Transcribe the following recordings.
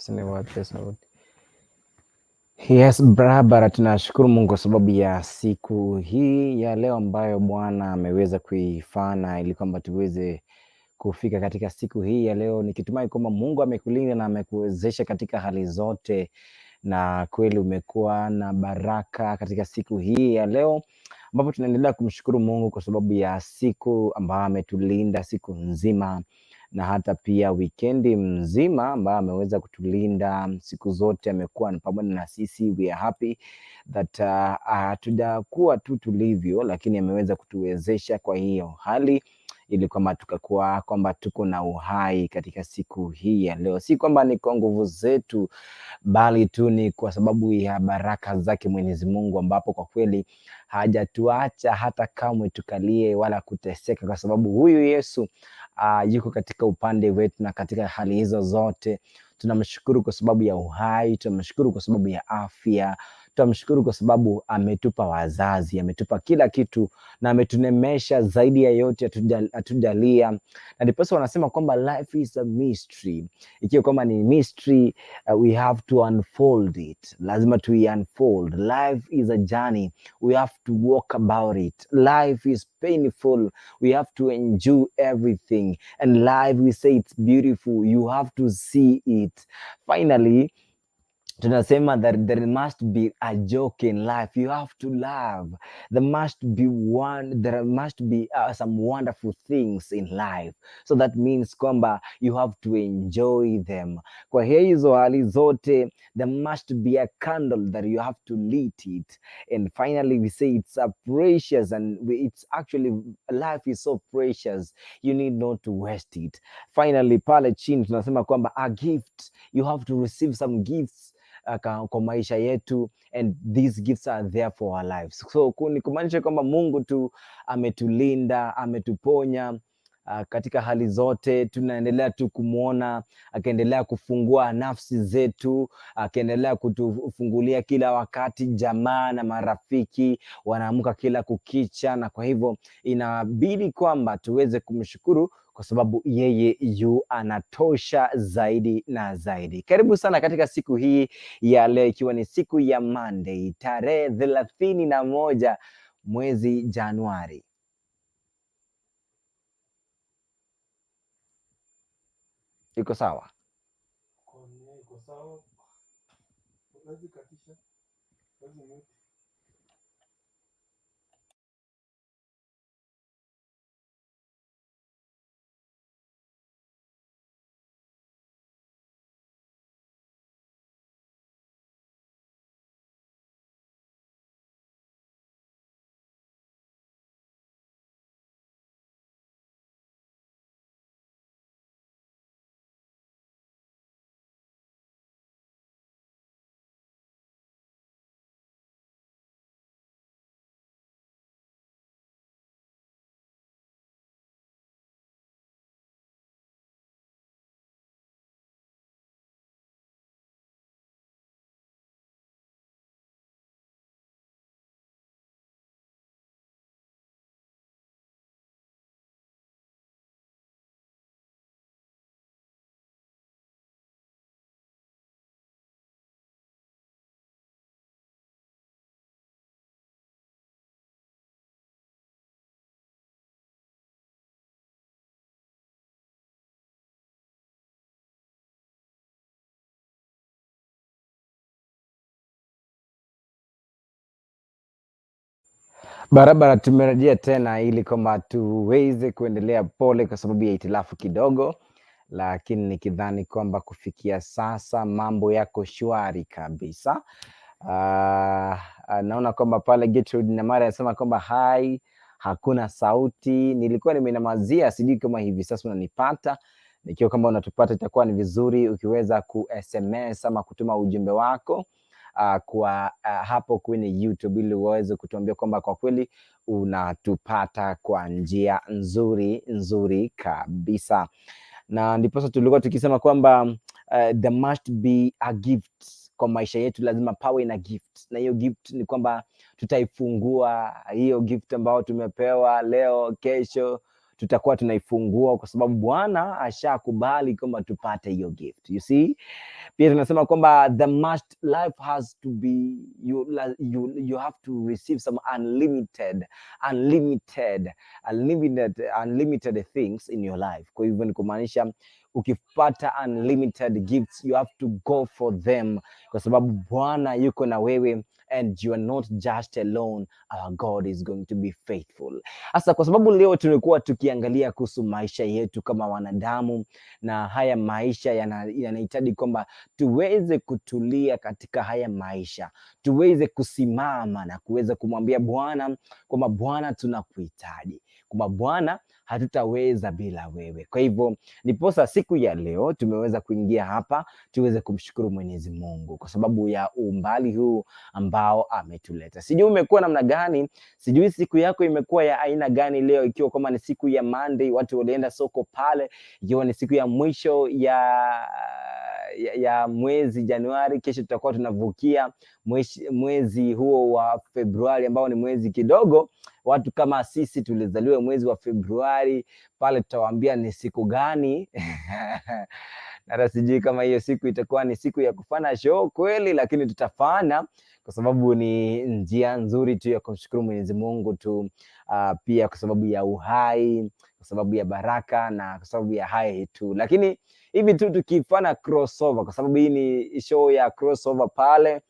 Niwape sauti. Yes, barabara. Tunashukuru Mungu kwa sababu ya siku hii ya leo ambayo Bwana ameweza kuifanya ili kwamba tuweze kufika katika siku hii ya leo, nikitumai kwamba Mungu amekulinda na amekuwezesha katika hali zote, na kweli umekuwa na baraka katika siku hii ya leo, ambapo tunaendelea kumshukuru Mungu kwa sababu ya siku ambayo ametulinda siku nzima na hata pia wikendi mzima ambayo ameweza kutulinda siku zote, amekuwa pamoja na sisi. We are happy that hatujakuwa tu tulivyo, lakini ameweza kutuwezesha kwa hiyo hali ili kwamba tukakuwa kwamba tuko na uhai katika siku hii ya leo, si kwamba ni kwa nguvu zetu, bali tu ni kwa sababu ya baraka zake Mwenyezi Mungu, ambapo kwa kweli hajatuacha hata kamwe tukalie wala kuteseka, kwa sababu huyu Yesu yuko katika upande wetu, na katika hali hizo zote tunamshukuru kwa sababu ya uhai, tunamshukuru kwa sababu ya afya, tunamshukuru kwa sababu ametupa wazazi, ametupa kila kitu na ametunemesha zaidi ya yote, hatujalia. Na ndiposa wanasema kwamba life is a mystery. Ikiwa kwamba ni mystery, we have to unfold it, lazima tu unfold. Life is a journey, we have to walk about it. Life is painful, we have to endure everything. And life, we say it's beautiful, you have to see it. Finally, tunasema that there must be a joke in life, you have to love. There must be some wonderful things in life, so that means kwamba you have to enjoy them. Kwa hizo hali zote, there must be a candle that you have to lit it. And finally, we say it's a precious and it's actually, life is so precious, you need not to waste it. Finally, pale chini tunasema kwamba a gift, you have to receive some gifts kwa maisha yetu, and these gifts are there for our lives. So ni kumaanisha kwamba Mungu tu ametulinda, ametuponya katika hali zote. Tunaendelea tu kumwona akiendelea kufungua nafsi zetu, akiendelea kutufungulia kila wakati. Jamaa na marafiki wanaamka kila kukicha, na kwa hivyo inabidi kwamba tuweze kumshukuru kwa sababu yeye yu anatosha zaidi na zaidi. Karibu sana katika siku hii ya leo, ikiwa ni siku ya Monday tarehe 31 mwezi Januari. Iko sawa? Iko sawa. Huwezi katisha, huwezi mute. Barabara, tumerejea tena ili kwamba tuweze kuendelea. Pole kwa sababu ya hitilafu kidogo, lakini nikidhani kwamba kufikia sasa mambo yako shwari kabisa. Naona kwamba pale Gertrude Namara anasema kwamba hai, hakuna sauti. Nilikuwa nimenyamazia, sijui kama hivi sasa unanipata. Nikiwa kama unatupata, itakuwa ni vizuri ukiweza ku SMS ama kutuma ujumbe wako kwa hapo kwenye YouTube ili uweze kutuambia kwamba kwa kweli unatupata kwa njia nzuri nzuri kabisa. Na ndiposa tulikuwa tukisema kwamba there must be a gift kwa maisha yetu, lazima pawe na gift, na hiyo gift ni kwamba tutaifungua hiyo gift ambayo tumepewa leo, kesho tutakuwa tunaifungua kwa sababu Bwana ashakubali kwamba tupate hiyo gift. You see? Pia tunasema kwamba the must life has to be you have to receive some unlimited unlimited unlimited unlimited things in your life. Kwa hivyo ni kumaanisha ukipata unlimited gifts, you have to go for them, kwa sababu Bwana yuko na wewe and you are not just alone. Our God is going to be faithful. Sasa kwa sababu leo tumekuwa tukiangalia kuhusu maisha yetu kama wanadamu, na haya maisha yanahitaji kwamba tuweze kutulia katika haya maisha, tuweze kusimama na kuweza kumwambia Bwana kwamba Bwana, tunakuhitaji, kwamba Bwana, hatutaweza bila wewe. Kwa hivyo ndiposa siku ya leo tumeweza kuingia hapa tuweze kumshukuru Mwenyezi Mungu kwa sababu ya umbali huu ambao ametuleta. Sijui umekuwa namna gani, sijui siku yako imekuwa ya aina gani leo, ikiwa kama ni siku ya Monday, watu walienda soko pale, ikiwa ni siku ya mwisho ya mwezi Januari. Kesho tutakuwa tunavukia mwezi huo wa Februari ambao ni mwezi kidogo. Watu kama sisi tulizaliwa mwezi wa Februari pale, tutawaambia ni siku gani. Hata sijui kama hiyo siku itakuwa ni siku ya kufanya show kweli, lakini tutafanya kwa sababu ni njia nzuri tu ya kumshukuru Mwenyezi Mungu tu, pia kwa sababu ya uhai, kwa sababu ya baraka na kwa sababu ya hai tu. Lakini hivi tu tukifanya crossover, kwa sababu hii ni show ya crossover pale,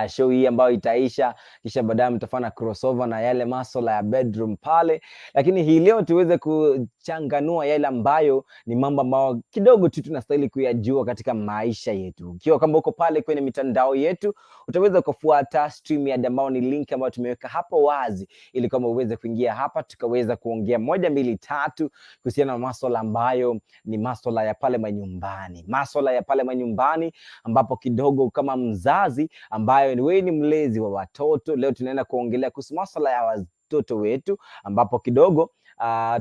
show hii ambayo itaisha, kisha baadaye mtafanya crossover na yale masuala ya bedroom pale, lakini hii leo tuweze kuchanganua yale ambayo ni mambo ambayo kidogo tu tunastahili kuyajua katika maisha yetu. Ukiwa kama uko pale kwenye mitandao yetu, utaweza kufuata StreamYard ambao ni link ambayo tumeweka hapo wazi, ili kama uweze kuingia hapa tukaweza kuongea moja mbili tatu kuhusiana na masuala ambayo ni masuala ya pale manyumbani, masuala ya pale manyumbani ambapo kidogo kama mzazi ambayo ni wewe ni mlezi wa watoto, leo tunaenda kuongelea kuhusu masuala ya watoto wetu, ambapo kidogo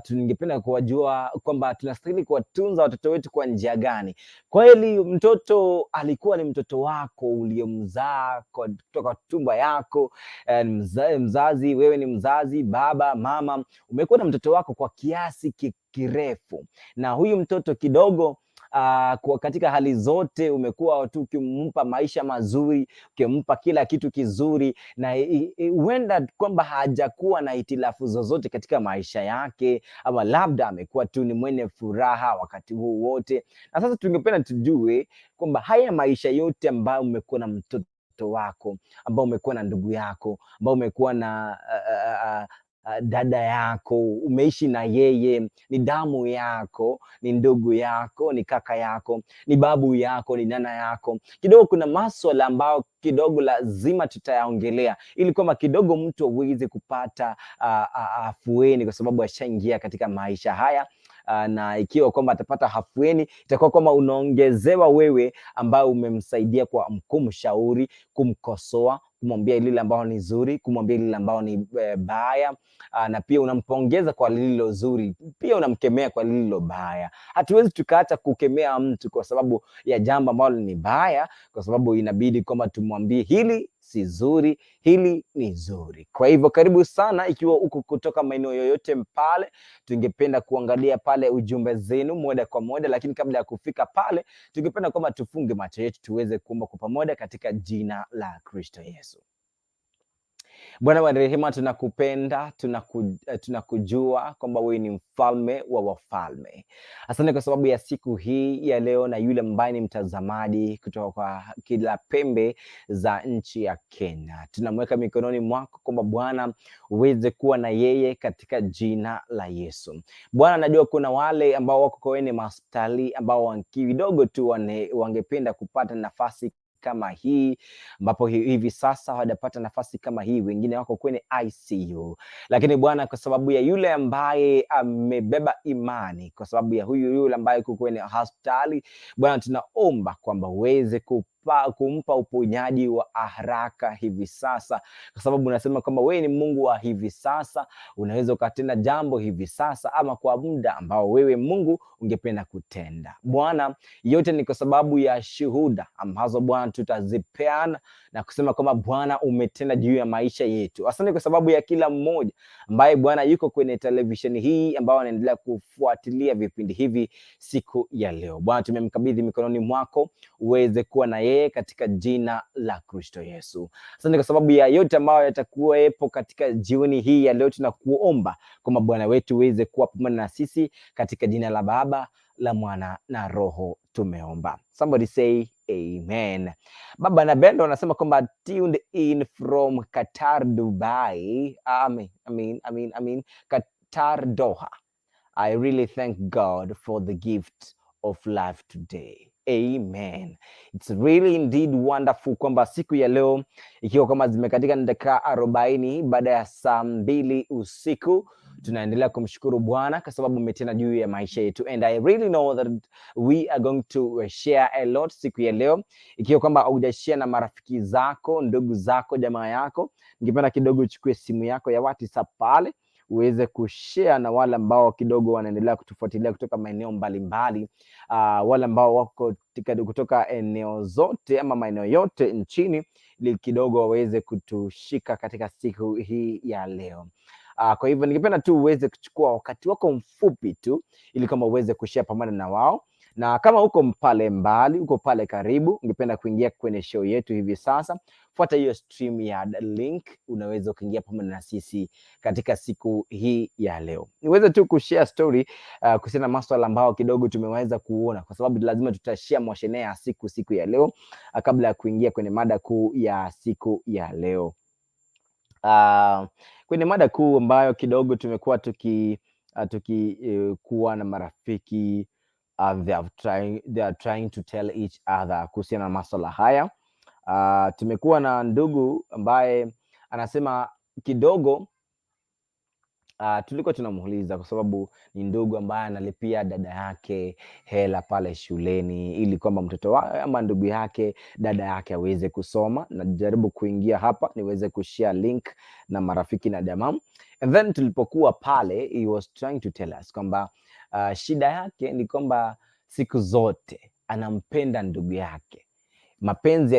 tungependa kuwajua kwamba tunastahili kuwatunza watoto wetu kwa njia gani. Kweli mtoto alikuwa ni mtoto wako uliyemzaa kutoka tumbo yako, mzazi, wewe ni mzazi, baba, mama, umekuwa na mtoto wako kwa kiasi kirefu, na huyu mtoto kidogo kwa katika hali zote umekuwa tu ukimpa maisha mazuri, ukimpa kila kitu kizuri, na huenda kwamba hajakuwa na hitilafu zozote katika maisha yake, ama labda amekuwa tu ni mwenye furaha wakati huu wote. Na sasa tungependa tujue kwamba haya maisha yote ambayo umekuwa na mtoto wako, ambao umekuwa na ndugu yako, ambao umekuwa na dada yako, umeishi na yeye, ni damu yako, ni ndugu yako, ni kaka yako, ni babu yako, ni nana yako. Kidogo kuna maswala ambayo kidogo lazima tutayaongelea ili kwamba kidogo mtu aweze kupata afueni, kwa sababu ashaingia katika maisha haya. Na ikiwa kwamba atapata hafueni, itakuwa kwamba unaongezewa wewe ambayo umemsaidia kwa kumshauri, kumkosoa, kumwambia lile ambalo ni zuri, kumwambia lile ambalo ni baya, na pia unampongeza kwa lililo zuri, pia unamkemea kwa lililo baya. Hatuwezi tukaacha kukemea mtu kwa sababu ya jambo ambalo ni baya, kwa sababu inabidi kwamba tumwambie hili si zuri, hili ni zuri. Kwa hivyo karibu sana, ikiwa uko kutoka maeneo yoyote pale, tungependa kuangalia pale ujumbe zenu moja kwa moja, lakini kabla ya kufika pale, tungependa kwamba tufunge macho yetu tuweze kuomba kwa pamoja katika jina la Kristo Yesu. Bwana wa rehema, tunakupenda, tunakujua kwamba wewe ni mfalme wa wafalme. Asante kwa sababu ya siku hii ya leo na yule ambaye ni mtazamaji kutoka kwa kila pembe za nchi ya Kenya, tunamweka mikononi mwako kwamba Bwana uweze kuwa na yeye katika jina la Yesu. Bwana, najua kuna wale ambao wako kwenye mahospitali ambao kidogo tu wangependa kupata nafasi kama hii ambapo hivi sasa hawajapata nafasi kama hii, wengine wako kwenye ICU. Lakini Bwana, kwa sababu ya yule ambaye amebeba imani, kwa sababu ya huyu yule ambaye yuko kwenye hospitali, Bwana, tunaomba kwamba uweze kumpa uponyaji wa haraka hivi sasa, kwa sababu unasema kwamba wewe ni Mungu wa hivi sasa, unaweza ukatenda jambo hivi sasa ama kwa muda ambao wewe Mungu ungependa kutenda. Bwana, yote ni kwa sababu ya shuhuda ambazo Bwana tutazipeana na kusema kwamba Bwana umetenda juu ya maisha yetu. Asante kwa sababu ya kila mmoja ambaye Bwana yuko kwenye televisheni hii ambao anaendelea kufuatilia vipindi hivi siku ya leo. Bwana, tumemkabidhi mikononi mwako uweze kuwa na yeye katika jina la Kristo Yesu. Asante kwa sababu ya yote ambayo yatakuwepo katika jioni hii ya leo, tunakuomba kwamba Bwana wetu uweze kuwa pamoja na sisi katika jina la Baba, la Mwana na Roho tumeomba. Somebody say amen. Baba na Bendo anasema kwamba tuned in from Qatar, Dubai. I mean, Qatar, Doha. I really thank God for the gift of life today. Amen. It's really indeed wonderful kwamba siku ya leo ikiwa kama zimekatika ni dakika 40 baada ya saa 2 usiku, tunaendelea kumshukuru Bwana kwa sababu umetenda juu ya maisha yetu, and I really know that we are going to share a lot siku ya leo. Ikiwa kwamba hujashare na marafiki zako, ndugu zako, jamaa yako, ningependa kidogo uchukue simu yako ya WhatsApp pale uweze kushare na wale ambao kidogo wanaendelea kutufuatilia kutoka maeneo mbalimbali, wale ambao wako kutoka eneo zote ama maeneo yote nchini, ili kidogo waweze kutushika katika siku hii ya leo. Kwa hivyo ningependa tu uweze kuchukua wakati wako mfupi tu ili kwamba uweze kushare pamoja na wao, na kama uko pale mbali, uko pale karibu, ungependa kuingia kwenye show yetu hivi sasa, fuata hiyo StreamYard link, unaweza ukaingia pamoja na sisi katika siku hii ya leo. Niweze tu kushare story kuhusiana na maswala ambayo kidogo tumeweza kuona, kwa sababu lazima tutashare mushene ya siku ya leo kabla ya kuingia kwenye mada kuu ya siku ya leo. Kwenye mada kuu ambayo kidogo tumekuwa tuki kuwa na marafiki, they are trying to tell each other kuhusiana na maswala haya. Tumekuwa na ndugu ambaye anasema kidogo, tulikuwa tunamuuliza kwa sababu ni ndugu ambaye analipia dada yake hela pale shuleni ili kwamba mtoto wake ama ndugu yake, dada yake aweze kusoma. Najaribu kuingia hapa niweze kushare link na marafiki na jamaa. And then tulipokuwa pale, he was trying to tell us kwamba shida yake ni kwamba siku zote anampenda ndugu yake, mapenzi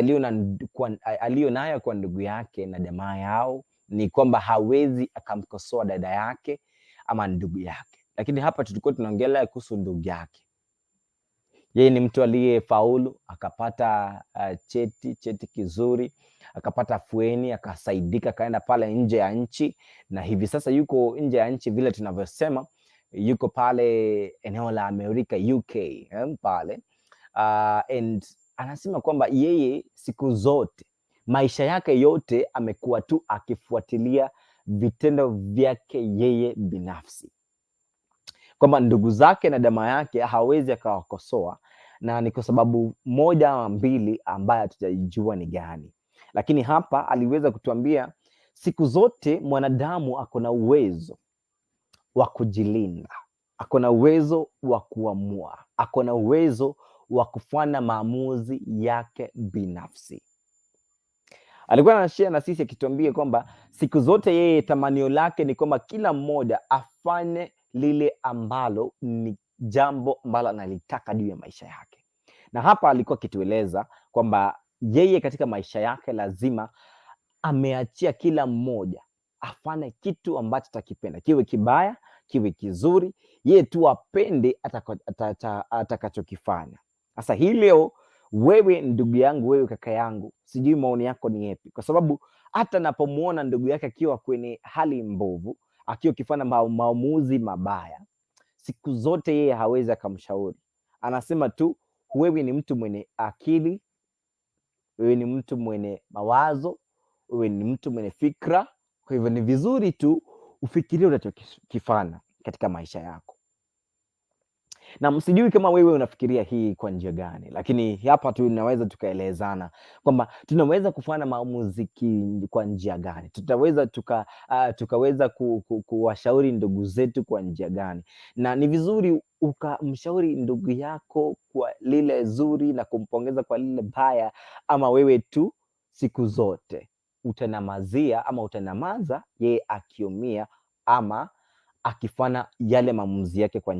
aliyo nayo kwa ndugu yake na jamaa yao ni kwamba hawezi akamkosoa dada yake ama ndugu yake. Lakini hapa tulikuwa tunaongelea kuhusu ndugu yake. Yeye ni mtu aliyefaulu akapata cheti kizuri, akapata afueni, akasaidika, akaenda pale nje ya nchi, na hivi sasa yuko nje ya nchi vile tunavyosema, yuko pale eneo la Amerika, UK, pale and anasema kwamba yeye siku zote maisha yake yote amekuwa tu akifuatilia vitendo vyake yeye binafsi, kwamba ndugu zake na jamaa yake hawezi akawakosoa, na ni kwa sababu moja ama mbili ambayo hatujaijua ni gani. Lakini hapa aliweza kutuambia siku zote mwanadamu ako na uwezo wa kujilinda, ako na uwezo wa kuamua, ako na uwezo wa kufanya maamuzi yake binafsi. Alikuwa anashare na sisi akituambia kwamba siku zote yeye tamanio lake ni kwamba kila mmoja afanye lile ambalo ni jambo ambalo analitaka juu ya maisha yake. Na hapa alikuwa akitueleza kwamba yeye katika maisha yake lazima ameachia kila mmoja afanye kitu ambacho atakipenda, kiwe kibaya, kiwe kizuri, yeye tu apende atakachokifanya. Sasa hii leo, wewe ndugu yangu, wewe kaka yangu, sijui maoni yako ni yapi, kwa sababu hata napomwona ndugu yake akiwa kwenye hali mbovu, akiwa akifanya maamuzi mabaya, siku zote yeye hawezi akamshauri. Anasema tu, wewe ni mtu mwenye akili, wewe ni mtu mwenye mawazo, wewe ni mtu mwenye fikra. Kwa hivyo ni vizuri tu ufikirie unachokifanya katika maisha yako. Na sijui kama wewe unafikiria hii kwa njia gani, lakini hapa tunaweza tukaelezana kwamba tunaweza kufanya maamuzi kwa njia gani, tutaweza tukaweza kuwashauri ndugu zetu kwa njia gani, na ni vizuri ukamshauri ndugu yako kwa lile zuri na kumpongeza kwa lile baya, ama wewe tu siku zote utanamazia ama utanamaza yeye akiumia ama akifanya yale maamuzi yake kwa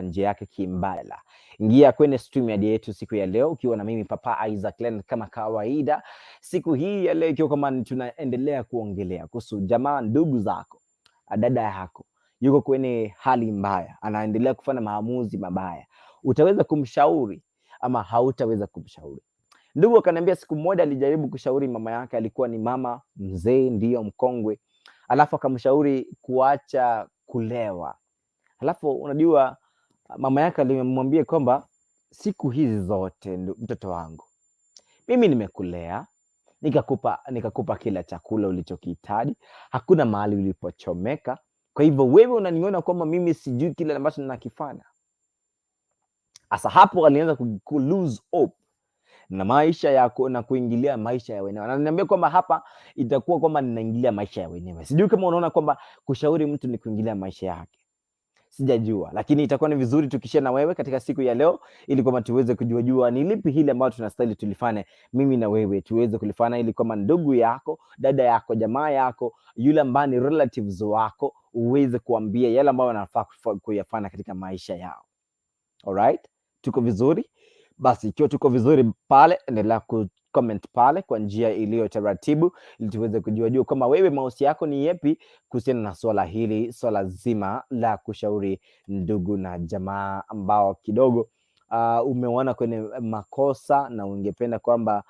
njia yake kimbadala. Ingia kwenye StreamYard yetu siku ya leo ukiwa na mimi Papa Isaac Len kama kawaida, siku hii ya leo ikiwa kama tunaendelea kuongelea kuhusu jamaa, ndugu zako, dada yako yuko kwenye hali mbaya, anaendelea kufanya maamuzi mabaya, utaweza kumshauri ama hautaweza kumshauri? Ndugu akaniambia siku moja alijaribu kushauri mama yake, alikuwa ni mama mzee, ndiyo mkongwe, alafu akamshauri kuacha kulewa. Alafu unajua mama yake alimwambia kwamba siku hizi zote, mtoto wangu, mimi nimekulea, nikakupa kila chakula ulichokihitaji, hakuna mahali ulipochomeka. Kwa hivyo wewe unaniona kwamba mimi sijui kile ambacho ninakifanya. Sasa hapo alianza ku lose hope na maisha yako na kuingilia maisha ya wenyewe. Ananiambia kwamba hapa itakuwa kwamba ninaingilia maisha ya wenyewe. Sijui kama unaona kwamba kushauri mtu ni kuingilia maisha yake, sijajua, lakini itakuwa ni vizuri tukishare na wewe katika siku ya leo, ili kwamba tuweze kujua jua ni lipi hili ambalo tunastahili tulifanye, mimi na wewe tuweze kulifanya, ili kwamba ndugu yako, dada yako, jamaa yako, yule ambaye ni relatives wako, uweze kuambia yale ambayo wanafaa kuyafanya katika maisha yao. Alright, tuko vizuri? Basi ikiwa tuko vizuri pale, endelea ku comment pale kwa njia iliyo taratibu, ili tuweze kujua jua kama wewe maoni yako ni yepi kuhusiana na swala hili, swala zima la kushauri ndugu na jamaa ambao kidogo umeona kwenye makosa na ungependa kwamba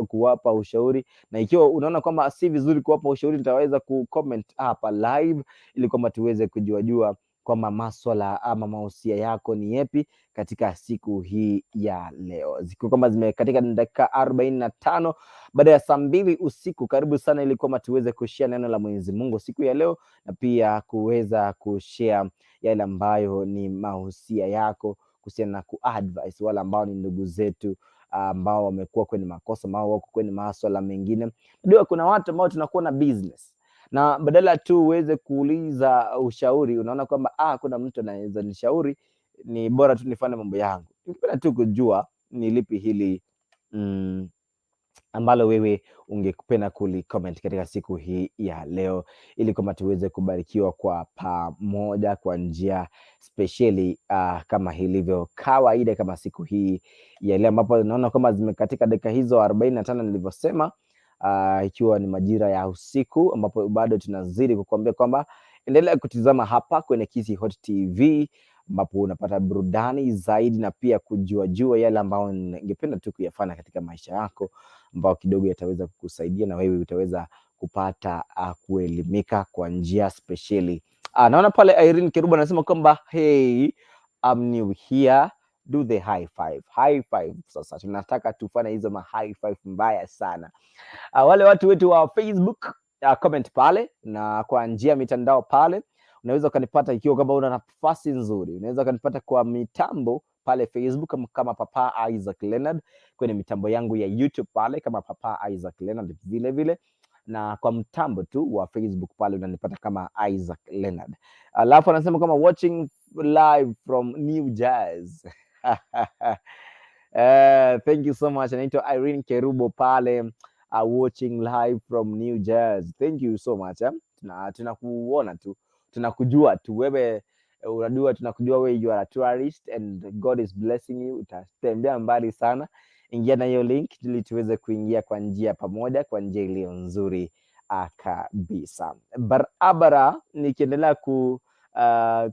kuwapa ushauri, na ikiwa unaona kwamba si vizuri kuwapa ushauri, nitaweza kucomment hapa live ili kwamba tuweze kujua jua kwamba maswala ama mahusia yako ni yepi katika siku hii ya leo, zikiwa kwamba zimekatika dakika 45 baada ya saa 2 usiku. Karibu sana ili kwamba tuweze kushare neno la Mwenyezi Mungu siku ya leo na pia kuweza kushare yale ambayo ni mahusia yako kuhusiana na kuadvise wale ambao ni ndugu zetu ambao wamekuwa kwenye makosa, ambao wako kwenye maswala mengine. Ndio kuna watu ambao tunakuwa na business na badala tu uweze kuuliza ushauri, unaona kwamba kuna mtu anaweza nishauri, ni bora tu nifanye mambo yangu. Ningependa tu kujua ni lipi hili ambalo wewe ungependa kulicomment katika siku hii ya leo, ili kwamba tuweze kubarikiwa kwa pamoja kwa njia spesheli kama ilivyo kawaida, kama siku hii ya leo ambapo naona kwamba zimekatika dakika hizo 45 nilivyosema, ikiwa ni majira ya usiku ambapo bado tunazidi kukuambia kwamba endelea kutizama hapa kwenye Kisii Hot TV ambapo unapata burudani zaidi na pia kujua jua yale ambayo ningependa tu kuyafanya katika maisha yako ambao kidogo yataweza kukusaidia na wewe utaweza kupata kuelimika kwa njia spesheli. Naona pale Irene Kerubo anasema kwamba hey, I'm new here, do the high five. High five. Sasa tunataka tufanye hizo ma high five mbaya sana. Wale watu wetu wa Facebook, comment pale na kwa njia ya mitandao pale unaweza ukanipata ikiwa kama una nafasi nzuri, unaweza ukanipata kwa mitambo pale Facebook kama Papa Isaac Leonard, kwenye mitambo yangu ya YouTube pale kama Papa Isaac Leonard vile vile, na kwa mtambo tu wa Facebook pale unanipata kama Isaac Leonard. Alafu anasema kama watching live from New Jersey. Thank you so much. Anaitwa Irene Kerubo pale watching live from New Jersey. Thank you so much. Eh? Tunakuona tu, tunakujua tu wewe, unajua tunakujua wewe, you are a tourist and God is blessing you. Utatembea mbali sana. Ingia na hiyo link ili tuweze kuingia kwa njia pamoja, kwa njia iliyo nzuri kabisa. Barabara nikiendelea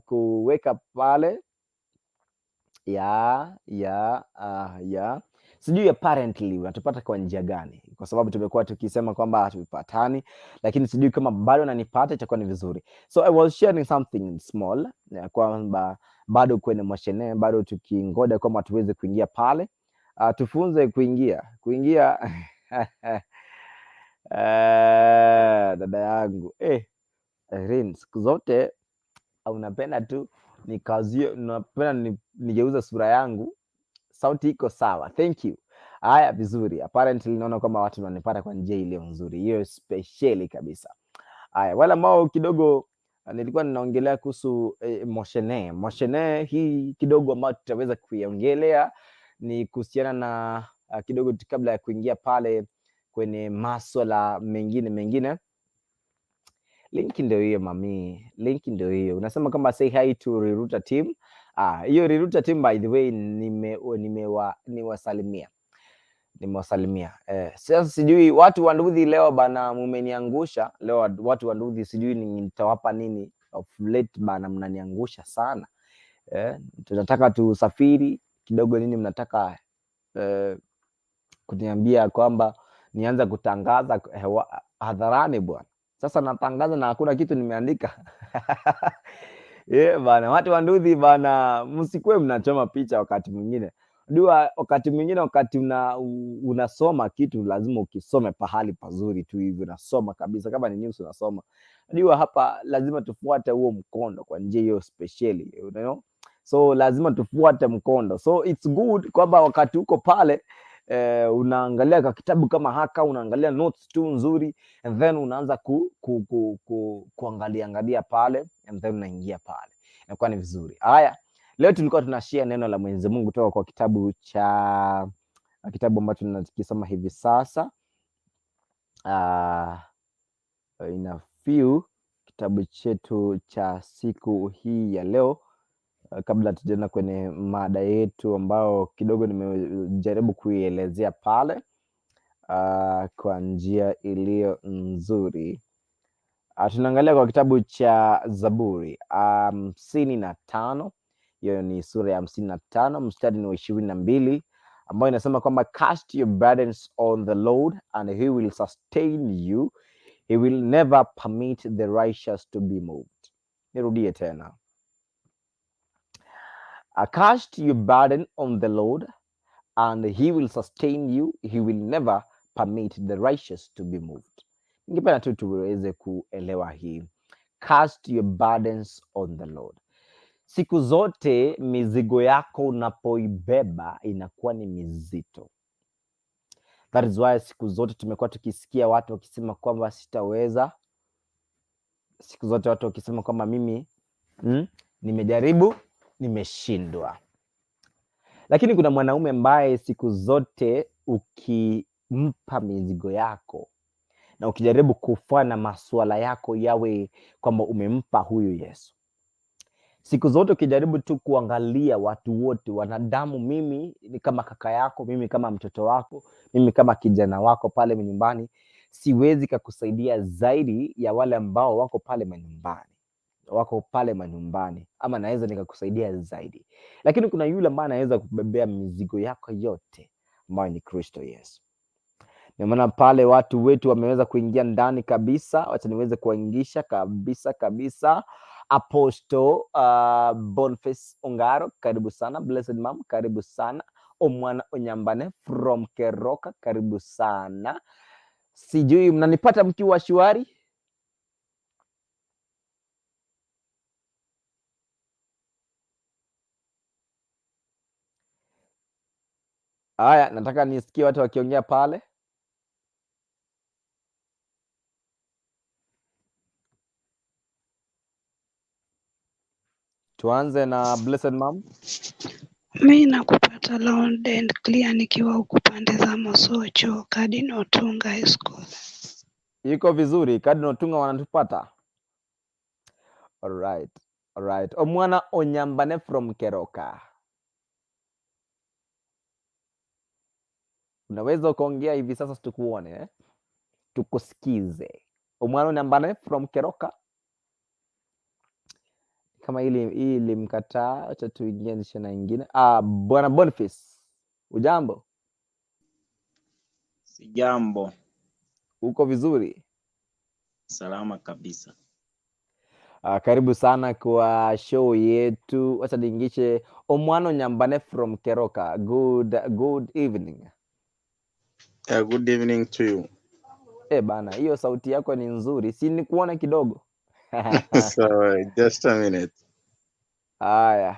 kuweka pale ya sijui apparently unatupata kwa njia gani, kwa sababu tumekuwa tukisema kwamba hatupatani, lakini sijui kama bado unanipata, itakuwa ni vizuri. So I was sharing something small ya kwamba bado kwenye mashine, bado tukingoja kwamba tuweze kuingia pale, tufunze kuingia dada yangu Irene, siku zote unapenda tu Nikazie, napenda nigeuze sura yangu. Sauti iko sawa, thank you. Haya, vizuri. Apparently naona kwamba watu wananipata kwa njia iliyo nzuri, hiyo speciali kabisa. Haya, wale ambao kidogo nilikuwa ninaongelea kuhusu moshene moshene hii kidogo ambayo tutaweza kuiongelea ni kuhusiana na kidogo tu kabla ya kuingia pale kwenye maswala mengine mengine. Link ndio hiyo mami, link ndio hiyo. Unasema kama say hi to Riruta team. Ah, hiyo Riruta team by the way niwasalimia nimewasalimia. Sasa sijui watu wa Nduthi leo bana, mumeniangusha leo. Watu wa Nduthi sijui nitawapa nini of late bana, mnaniangusha sana. Tunataka tusafiri kidogo, nini mnataka kuniambia kwamba nianze kutangaza hewa hadharani bwana. Sasa natangaza na hakuna kitu nimeandika. Yeah, bana, watu wa Nduthi bana, msikuwe mnachoma picha wakati mwingine. Dua, wakati mwingine wakati unasoma kitu lazima ukisome pahali pazuri tu hivi, unasoma kabisa, kama ni news unasoma. Dua hapa lazima tufuate huo mkondo kwa njia hiyo speciali, you know? So lazima tufuate mkondo, so it's good kwamba wakati uko pale unaangalia kwa kitabu kama haka, unaangalia notes tu nzuri, and then unaanza ku kuangalia angalia pale, and then unaingia pale, inakuwa ni vizuri. Haya, leo tulikuwa tunashare neno la Mwenyezi Mungu kutoka kwa kitabu cha kitabu ambacho tunakisoma hivi sasa, in a few, kitabu chetu cha siku hii ya leo. Kabla tujaenda kwenye mada yetu ambayo kidogo nimejaribu kuielezea pale kwa njia iliyo nzuri. Tunaangalia kwa kitabu cha Zaburi 55, hiyo ni sura ya 55 mstari ni wa 22 ambayo inasema kwamba cast your burdens on the Lord and he will sustain you, he will never permit the righteous to be moved. Nirudie tena. Cast your burden on the Lord and he will sustain you, he will never permit the righteous to be moved. Ningependa tu tuweze kuelewa hii. Cast your burdens on the Lord. Siku zote mizigo yako unapoibeba inakuwa ni mizito. That is why siku zote tumekuwa tukisikia watu wakisema kwamba sitaweza. Siku zote watu wakisema kwamba mimi nimejaribu, nimeshindwa. Lakini kuna mwanaume ambaye siku zote ukimpa mizigo yako na ukijaribu kufanya masuala yako yawe kwamba umempa huyu Yesu, siku zote ukijaribu tu kuangalia watu wote wanadamu, mimi ni kama kaka yako, mimi kama mtoto wako, mimi kama kijana wako pale nyumbani, siwezi kakusaidia zaidi ya wale ambao wako pale manyumbani, wako pale manyumbani, ama naweza nikakusaidia zaidi, lakini kuna yule ambaye anaweza kubebea mizigo yako yote ambayo ni Kristo Yesu. Ndio maana pale watu wetu wameweza kuingia ndani kabisa. Wacha niweze kuwaingisha kabisa kabisa. Apostle Boniface Ongaro, karibu sana. Blessed Mom, karibu sana. Omwana Onyambane from Keroka, karibu sana. Sijui mnanipata mkiwa shwari? Haya, nataka nisikie watu wakiongea pale. Tuanze na Blessed Mom. Mi nakupata loud and clear nikiwa huku pande za Mosocho, Cardinal Tunga High School. Iko vizuri, Cardinal Tunga wanatupata? Alright, alright. Omwana Onyambane from Keroka, unaweza ukaongea hivi sasa tukuone, eh? Tukusikize. Omwana Onyambane from Keroka. Kama ili hii ilimkataa, acha tuingie na ingine. Ah, Bwana Boniface, ujambo? Sijambo. Uko vizuri? Salama kabisa. Karibu sana kwa show yetu. Wacha niingishe Omwano Nyambane from Keroka. Good evening. Good evening to you. Bana, hiyo sauti yako ni nzuri, si nikuone kidogo? So just a minute. Haya,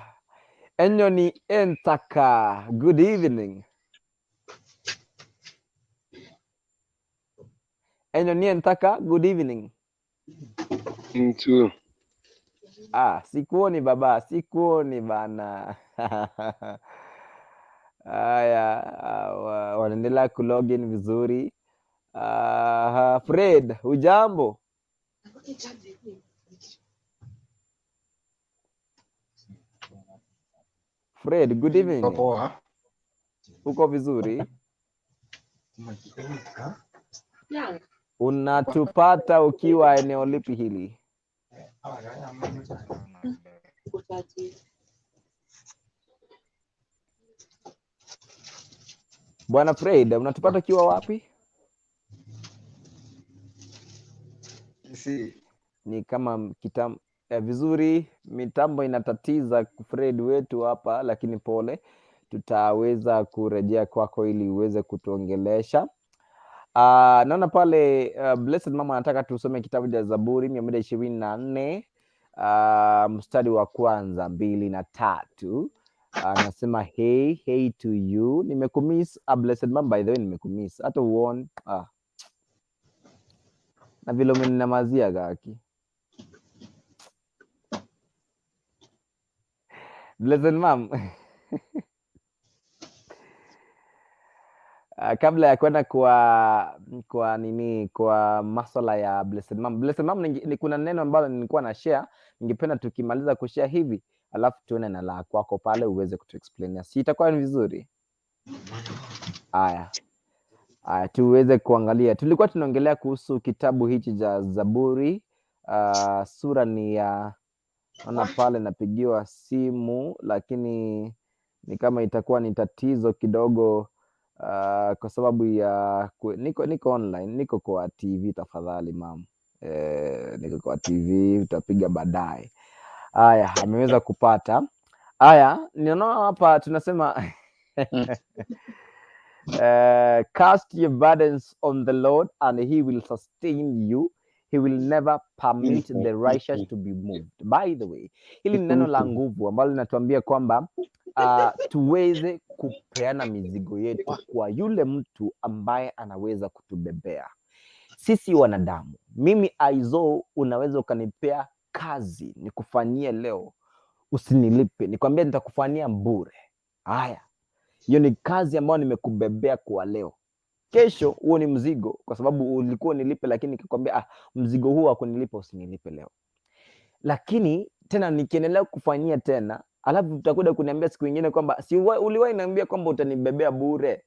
Enyoni Entaka, good evening. Enyoni Entaka, good evening. Mtu. Ah, sikuoni baba, sikuoni bana. Haya, wanaendelea kulogin vizuri. Fred, hujambo? Fred, good evening. Poa. Uko vizuri? Unatupata ukiwa eneo lipi hili? Bwana Fred, unatupata ukiwa wapi? Si. Ni kama vizuri, mitambo inatatiza Fred wetu hapa, lakini pole, tutaweza kurejea kwako ili uweze kutuongelesha. Naona pale Blessed Mama anataka tusome kitabu cha Zaburi 124 mstari wa kwanza, 2 na 3. Anasema hey, hey to you. Nimekumiss, Blessed Mama, by the way nimekumiss. Hata uone na vile umeninamazia gaki. Blessed Mom. Kabla ya kwenda kwa nini, kwa masuala ya Blessed Mom. Blessed Mom, ni kuna neno ambalo nilikuwa na share, ningependa tukimaliza kushare hivi alafu tuone na la kwako pale uweze kutuexplainia. Si itakuwa ni vizuri? Haya. Haya, tuweze kuangalia. Tulikuwa tunaongelea kuhusu kitabu hichi cha Zaburi. Sura ni ya, naona pale napigiwa simu lakini ni kama itakuwa ni tatizo kidogo. Kwa sababu ya niko online, niko kwa TV tafadhali mam. Niko kwa TV, utapiga baadaye. Haya, ameweza kupata. Haya, ninaona hapa tunasema cast your burdens on the Lord and he will sustain you. He will never permit the righteous to be moved. By the way, hili ni neno la nguvu ambalo linatuambia kwamba tuweze kupeana mizigo yetu kwa yule mtu ambaye anaweza kutubebea. Sisi wanadamu, mimi Aizo, unaweza ukanipea kazi nikufanyie leo, usinilipe, nikwambia nitakufanyia bure. Haya, hiyo ni kazi ambayo nimekubebea kwa leo. Kesho huo ni mzigo, kwa sababu ulikuwa unilipe, lakini nikikwambia mzigo huu hakunilipa, usinilipe leo. Lakini tena nikiendelea kufanyia tena, alafu utakuja kuniambia siku nyingine kwamba si uliwahi niambia kwamba utanibebea bure.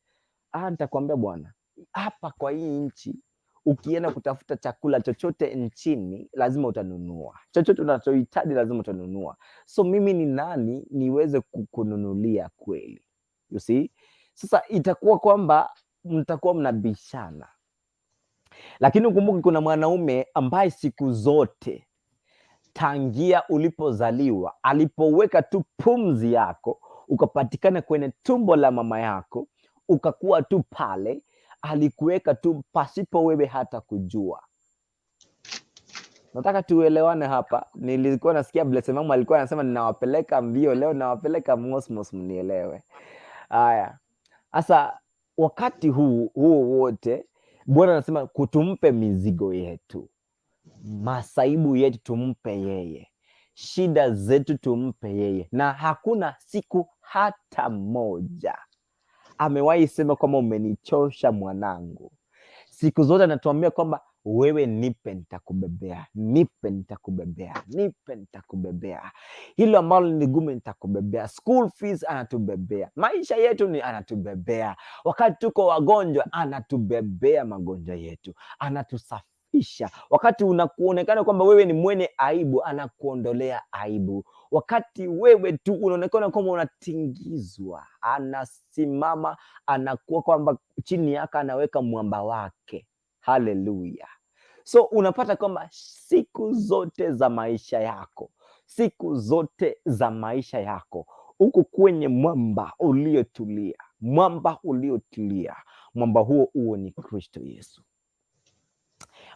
Nitakwambia bwana, hapa kwa hii nchi ukienda kutafuta chakula chochote nchini lazima utanunua. Chochote unachohitaji lazima utanunua. So mimi ni nani niweze kukununulia kweli? You see? Sasa itakuwa kwamba mtakuwa mnabishana. Lakini ukumbuke kuna mwanaume ambaye siku zote tangia ulipozaliwa, alipoweka tu pumzi yako, ukapatikana kwenye tumbo la mama yako, ukakuwa tu pale, alikuweka tu pasipo wewe hata kujua. Nataka tuelewane hapa. Nilikuwa nasikia Blessed Mama alikuwa anasema ninawapeleka mbio leo, ninawapeleka mosmos, mnielewe. Haya. Sasa wakati huu wote Bwana anasema kutumpe mizigo yetu, masaibu yetu tumpe yeye, shida zetu tumpe yeye. Na hakuna siku hata moja amewahi sema kwamba umenichosha mwanangu. Siku zote anatuambia kwamba wewe nipe nitakubebea, nipe nitakubebea, nipe nitakubebea. Hilo ambalo ni gumu nitakubebea. School fees anatubebea, maisha yetu ni anatubebea. Wakati tuko wagonjwa anatubebea magonjwa yetu, anatusafisha. Wakati unakuonekana kwamba wewe ni mwenye aibu, anakuondolea aibu. Wakati wewe tu unaonekana kwamba unatingizwa, anasimama, anakuwa kwamba chini yake anaweka mwamba wake. Hallelujah. So unapata kwamba siku zote za maisha yako, siku zote za maisha yako uko kwenye mwamba uliotulia, mwamba uliotulia. Mwamba huo huo ni Kristo Yesu.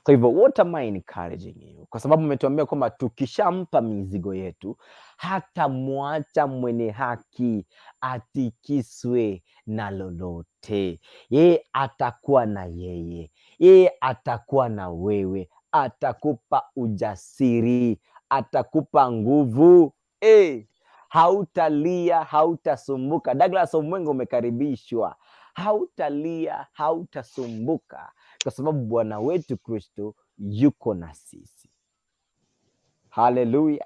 Kwa hivyo what am I encouraging you? Kwa sababu umetuambia kwamba tukishampa mizigo yetu hata mwacha mwenye haki atikiswe na lolote. Yeye atakuwa na yeye, yeye atakuwa na wewe, atakupa ujasiri, atakupa nguvu. Hey, hautalia, hautasumbuka. Douglas Omwengo, umekaribishwa. Hautalia, hautasumbuka, kwa sababu Bwana wetu Kristo yuko na sisi. Haleluya!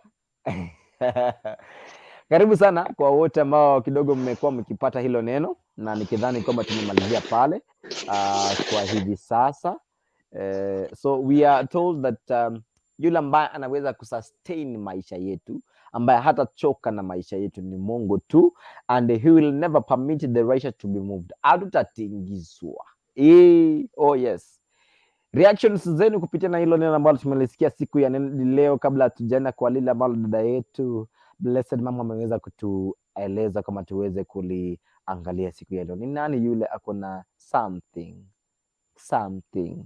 Karibu sana kwa wote ambao kidogo mmekuwa mkipata hilo neno, na nikidhani kwamba tumemalizia pale kwa hivi sasa. So we are told that yule ambaye anaweza kusustain maisha yetu, ambaye hatachoka na maisha yetu ni Mungu tu, and he will never permit the righteous to be moved. Hatutatingizwa. Oh yes. Reactions zenu kupitia na hilo neno ambalo tumelisikia siku ya leo, kabla hatujaenda kwa lile ambalo dada yetu Blessed Mama ameweza kutueleza kama tuweze kuliangalia siku ya leo. Ni nani yule ako na something something?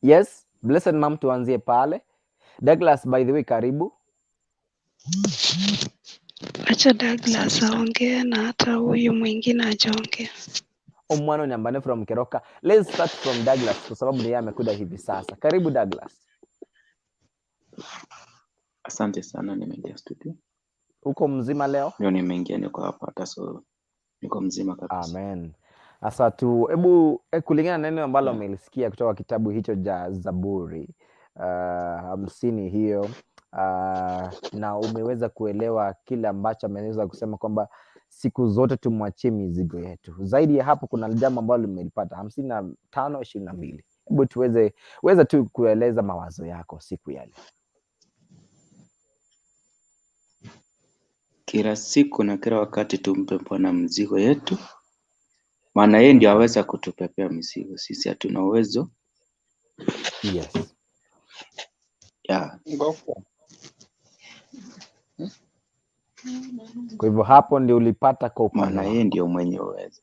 Yes, Blessed Mom, tuanzie pale. Douglas, by the way, karibu. Acha Douglas Asante sana. aongee na hata huyu mwingine ajaongea. Omwano Nyambane from Keroka. Let's start from Douglas kwa sababu ni yeye amekuja hivi sasa. Karibu Douglas. Asante sana, nimeingia studio. Uko mzima leo? Leo nimeingia, niko hapa hata so niko mzima kabisa. Amen. Sasa tu hebu kulingana na neno ambalo Yeah. umelisikia kutoka kitabu hicho cha Zaburi 50 hiyo, na umeweza kuelewa kile ambacho ameweza kusema kwamba siku zote tumwachie mizigo yetu. Zaidi ya hapo, kuna jambo ambalo limelipata 55:22. Hebu tuweze weza tu kueleza mawazo yako siku ya leo. Kila siku na kila wakati tumpe Bwana mzigo yetu, maana yeye ndio aweza kutupepea mizigo, sisi hatuna uwezo. Yes. Yeah. Ngoko. Kwa hivyo hapo ndio ulipata kwa upande Maana yeye wako. ndio mwenye uwezo.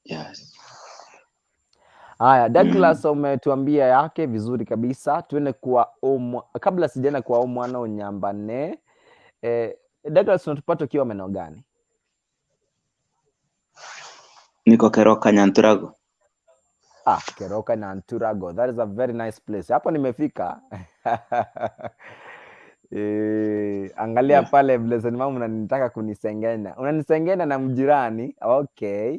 Yes. Haya, Douglas umetuambia yake vizuri kabisa. Tuende kwa kabla sijaenda kwa Omwana Onyambane. Douglas, unatupata ukiwa maeneo gani? Niko Keroka Nyanturago. Ah, Keroka Nyanturago. That is a very nice place. Hapo nimefika. Angalia Yeah. pale Blessed Mama, unanitaka kunisengenya. Unanisengenya na mjirani. Okay.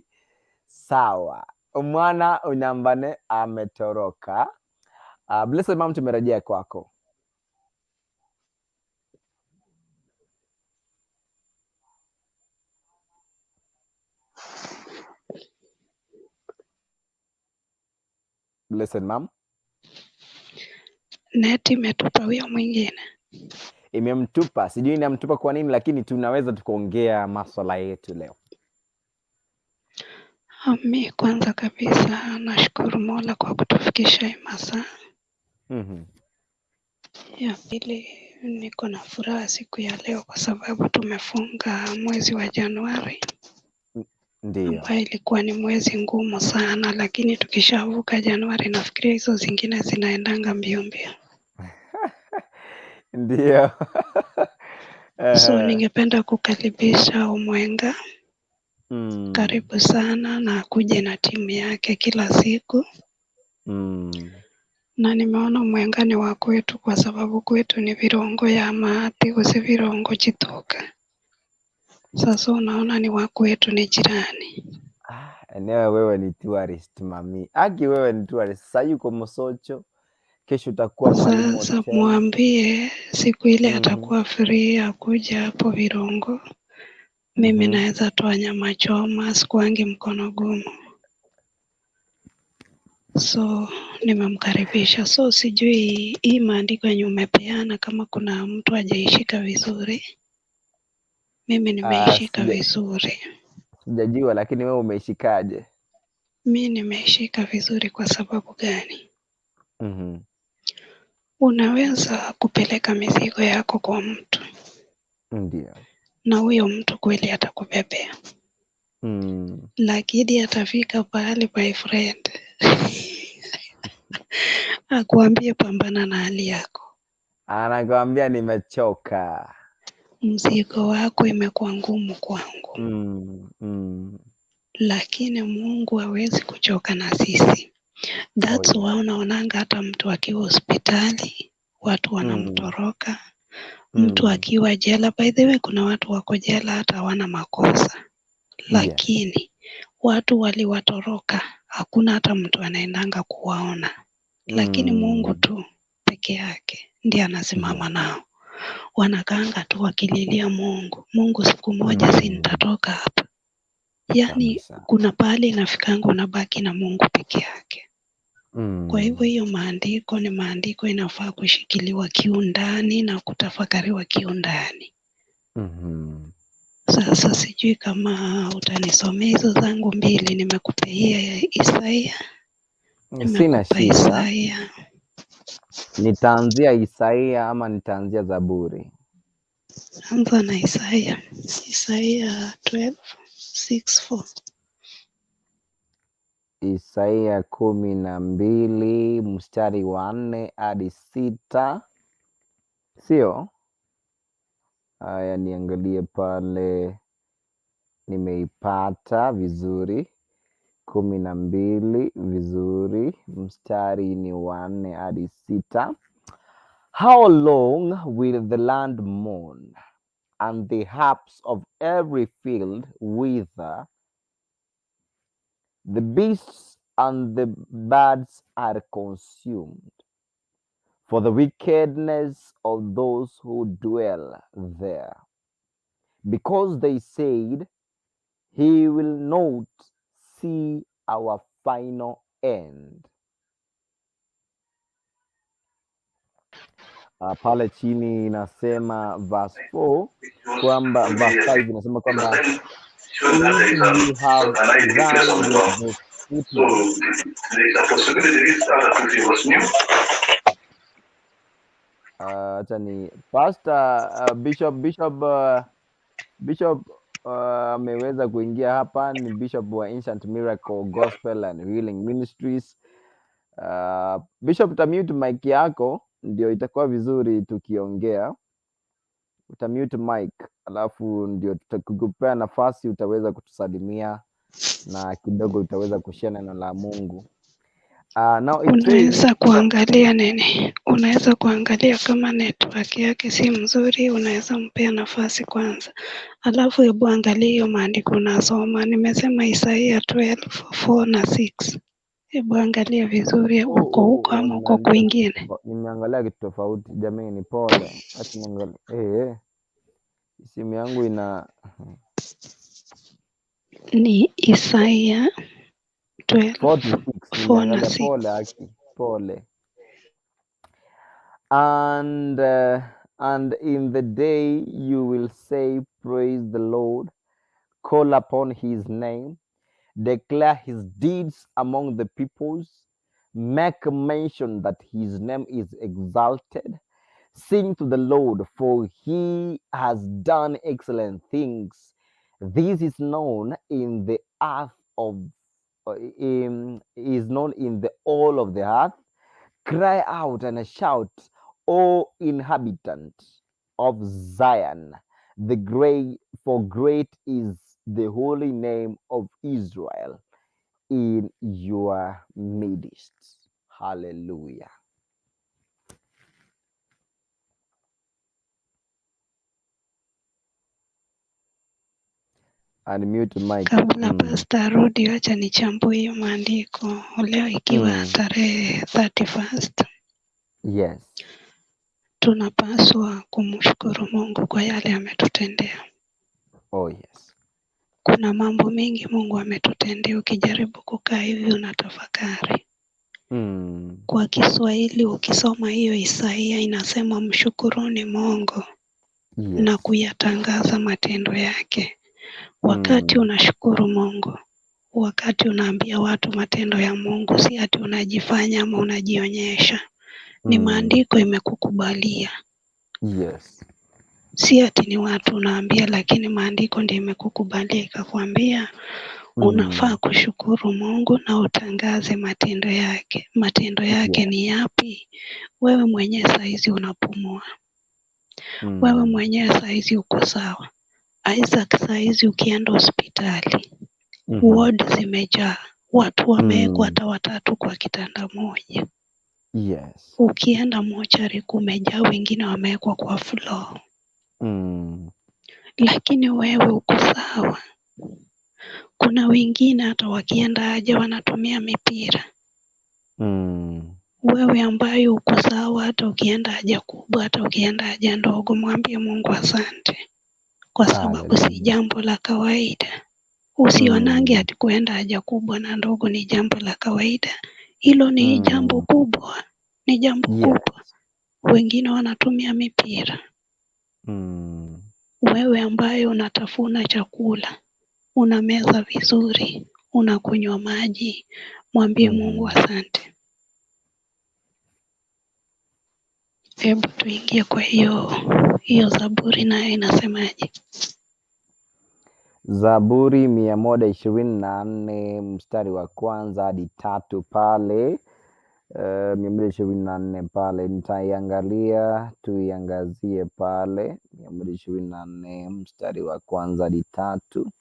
Sawa. Omwana Onyambane ametoroka. Blessed Mama, tumerejea kwako. Blessed Mom. Neti imetupa huyo mwingine. Imemtupa, sijui inamtupa kwa nini, lakini tunaweza tukaongea maswala yetu leo. Mi kwanza kabisa nashukuru Mola kwa kutufikisha hii masaa. Ya pili, niko na furaha siku ya leo kwa sababu tumefunga mwezi wa Januari. Ndio. Ambayo ilikuwa ni mwezi ngumu sana, lakini tukishavuka Januari nafikiria hizo zingine zinaendanga mbio mbio. Ndio. So ningependa kukaribisha Omwenga. Karibu sana na akuje na timu yake kila siku. Na nimeona Omwenga ni wa kwetu kwa sababu kwetu ni virongo ya maati usi virongo chituka. Sasa unaona ni wa kwetu, ni jirani. Enyewe wewe ni tourist mami. Aki wewe ni tourist. Sasa yuko Mosocho, kesho utakuwa Mwalimu Sasa Hotel. mwambie siku ile atakuwa free akuja hapo Virongo. Mimi naweza toa nyama choma, sikuangi mkono gumu. So nimemkaribisha. So sijui hii maandiko yenye umepeana kama kuna mtu hajaishika vizuri. Mimi nimeishika vizuri. Sijajua, lakini wewe umeishikaje? Mi nimeishika vizuri kwa sababu gani? Unaweza kupeleka mizigo yako kwa mtu. Ndio. Na huyo mtu kweli atakubebea, lakini atafika pahali, my friend, akuambie pambana na hali yako, Anakwambia nimechoka. Mzigo wako imekuwa ngumu kwangu. Lakini Mungu hawezi kuchoka na sisi. That's why unaonanga hata mtu akiwa hospitali watu wanamtoroka, mtu akiwa jela. By the way, kuna watu wako jela hata hawana makosa, lakini watu waliwatoroka, hakuna hata mtu anaendanga kuwaona, lakini Mungu tu peke yake ndiye anasimama nao. Wanakaanga tu wakililia Mungu, Mungu, siku moja si nitatoka hapa. Yaani kuna pahali inafikanga unabaki na Mungu peke yake. Kwa hivyo hiyo maandiko ni maandiko inafaa kushikiliwa kiundani na kutafakariwa kiundani. Sasa sijui kama utanisomea hizo zangu mbili, nimekupea Isaia, Sina nimekupa shida. Isaia. Nitaanzia Isaia ama nitaanzia Zaburi? Anza na Isaia, Isaia 12 6 4. Isaia 12 mstari wa 4 hadi 6, sio? Haya, niangalie pale, nimeipata vizuri. 12 vizuri, mstari ni wa 4 hadi 6. How long will the land mourn, and the herbs of every field wither? The beasts and the birds are consumed for the wickedness of those who dwell there. Because they said, he will not see our final end. Pale chini inasema verse 4 kwamba verse 5 inasema kwamba if you have run with the footnotes, acha ni Pastor Bishop ameweza kuingia hapa. Ni Bishop wa Ancient Miracle Gospel and Healing Ministries. Bishop, utamute mic yako ndio itakuwa vizuri tukiongea. Utamute mic alafu ndio tutakupea nafasi, utaweza kutusalimia na kidogo utaweza kushare neno la Mungu. Now it says, Unaweza kuangalia nini? Unaweza kuangalia kama network yake si mzuri, unaweza mpea nafasi kwanza, alafu hebu angalia hiyo maandiko unasoma. Nimesema Isaia 12 4 na 6. Hebu angalia vizuri, uko huko ama uko kwingine? Nimeangalia kitu tofauti jamani, pole. Acha niangalie. Simu yangu ina Ni Isaia 12 46 4 na nimeangalia. 6. Pole aki, pole. And in the day you will say, praise the Lord, call upon his name, declare his deeds among the peoples, make mention that his name is exalted, sing to the Lord, for he has done excellent things. This is known in the earth of is known in the all of the earth. Cry out and shout, O inhabitant of Zion, the great, for great is the holy name of Israel in your midst. Hallelujah. Unmute mic. Kabla Pastor arudi, wacha nichambue hiyo maandiko leo, ikiwa tarehe 31st. Yes. Tunapaswa kumshukuru Mungu kwa yale ametutendea. Oh yes. Kuna mambo mengi Mungu ametutendea, ukijaribu kukaa hivi unatafakari. Kwa Kiswahili ukisoma hiyo Isaia inasema mshukuruni Mungu na kuyatangaza matendo yake. Wakati unashukuru Mungu, wakati unaambia watu matendo ya Mungu, si ati unajifanya ama unajionyesha. Ni maandiko imekukubalia. Yes. Si ati ni watu unaambia, lakini maandiko ndio imekukubalia ikakwambia unafaa kushukuru Mungu na utangaze matendo yake. Matendo yake ni yapi? Wewe mwenyewe saizi unapumua, wewe mwenyewe saizi uko sawa. Isaac, saizi ukienda hospitali ward zimejaa, watu wamewekwa hata watatu kwa kitanda moja. Ukienda mochari kumejaa, wengine wamewekwa kwa floor, lakini wewe uko sawa. Kuna wengine hata wakienda haja wanatumia mipira. Wewe ambaye uko sawa, hata ukienda haja kubwa, hata ukienda haja ndogo, mwambie Mungu asante, kwa sababu si jambo la kawaida. Usionange ati kuenda haja kubwa na ndogo ni jambo la kawaida. Hilo ni jambo kubwa, ni jambo kubwa. Wengine wanatumia mipira. Wewe ambaye unatafuna chakula, unameza vizuri, unakunywa maji, mwambie Mungu asante. Hebu tuingie kwa hiyo Zaburi, nayo inasemaje? Zaburi 124 mstari wa kwanza hadi tatu pale. 124 pale nitaiangalia, tuiangazie pale 124 mstari wa kwanza hadi tatu.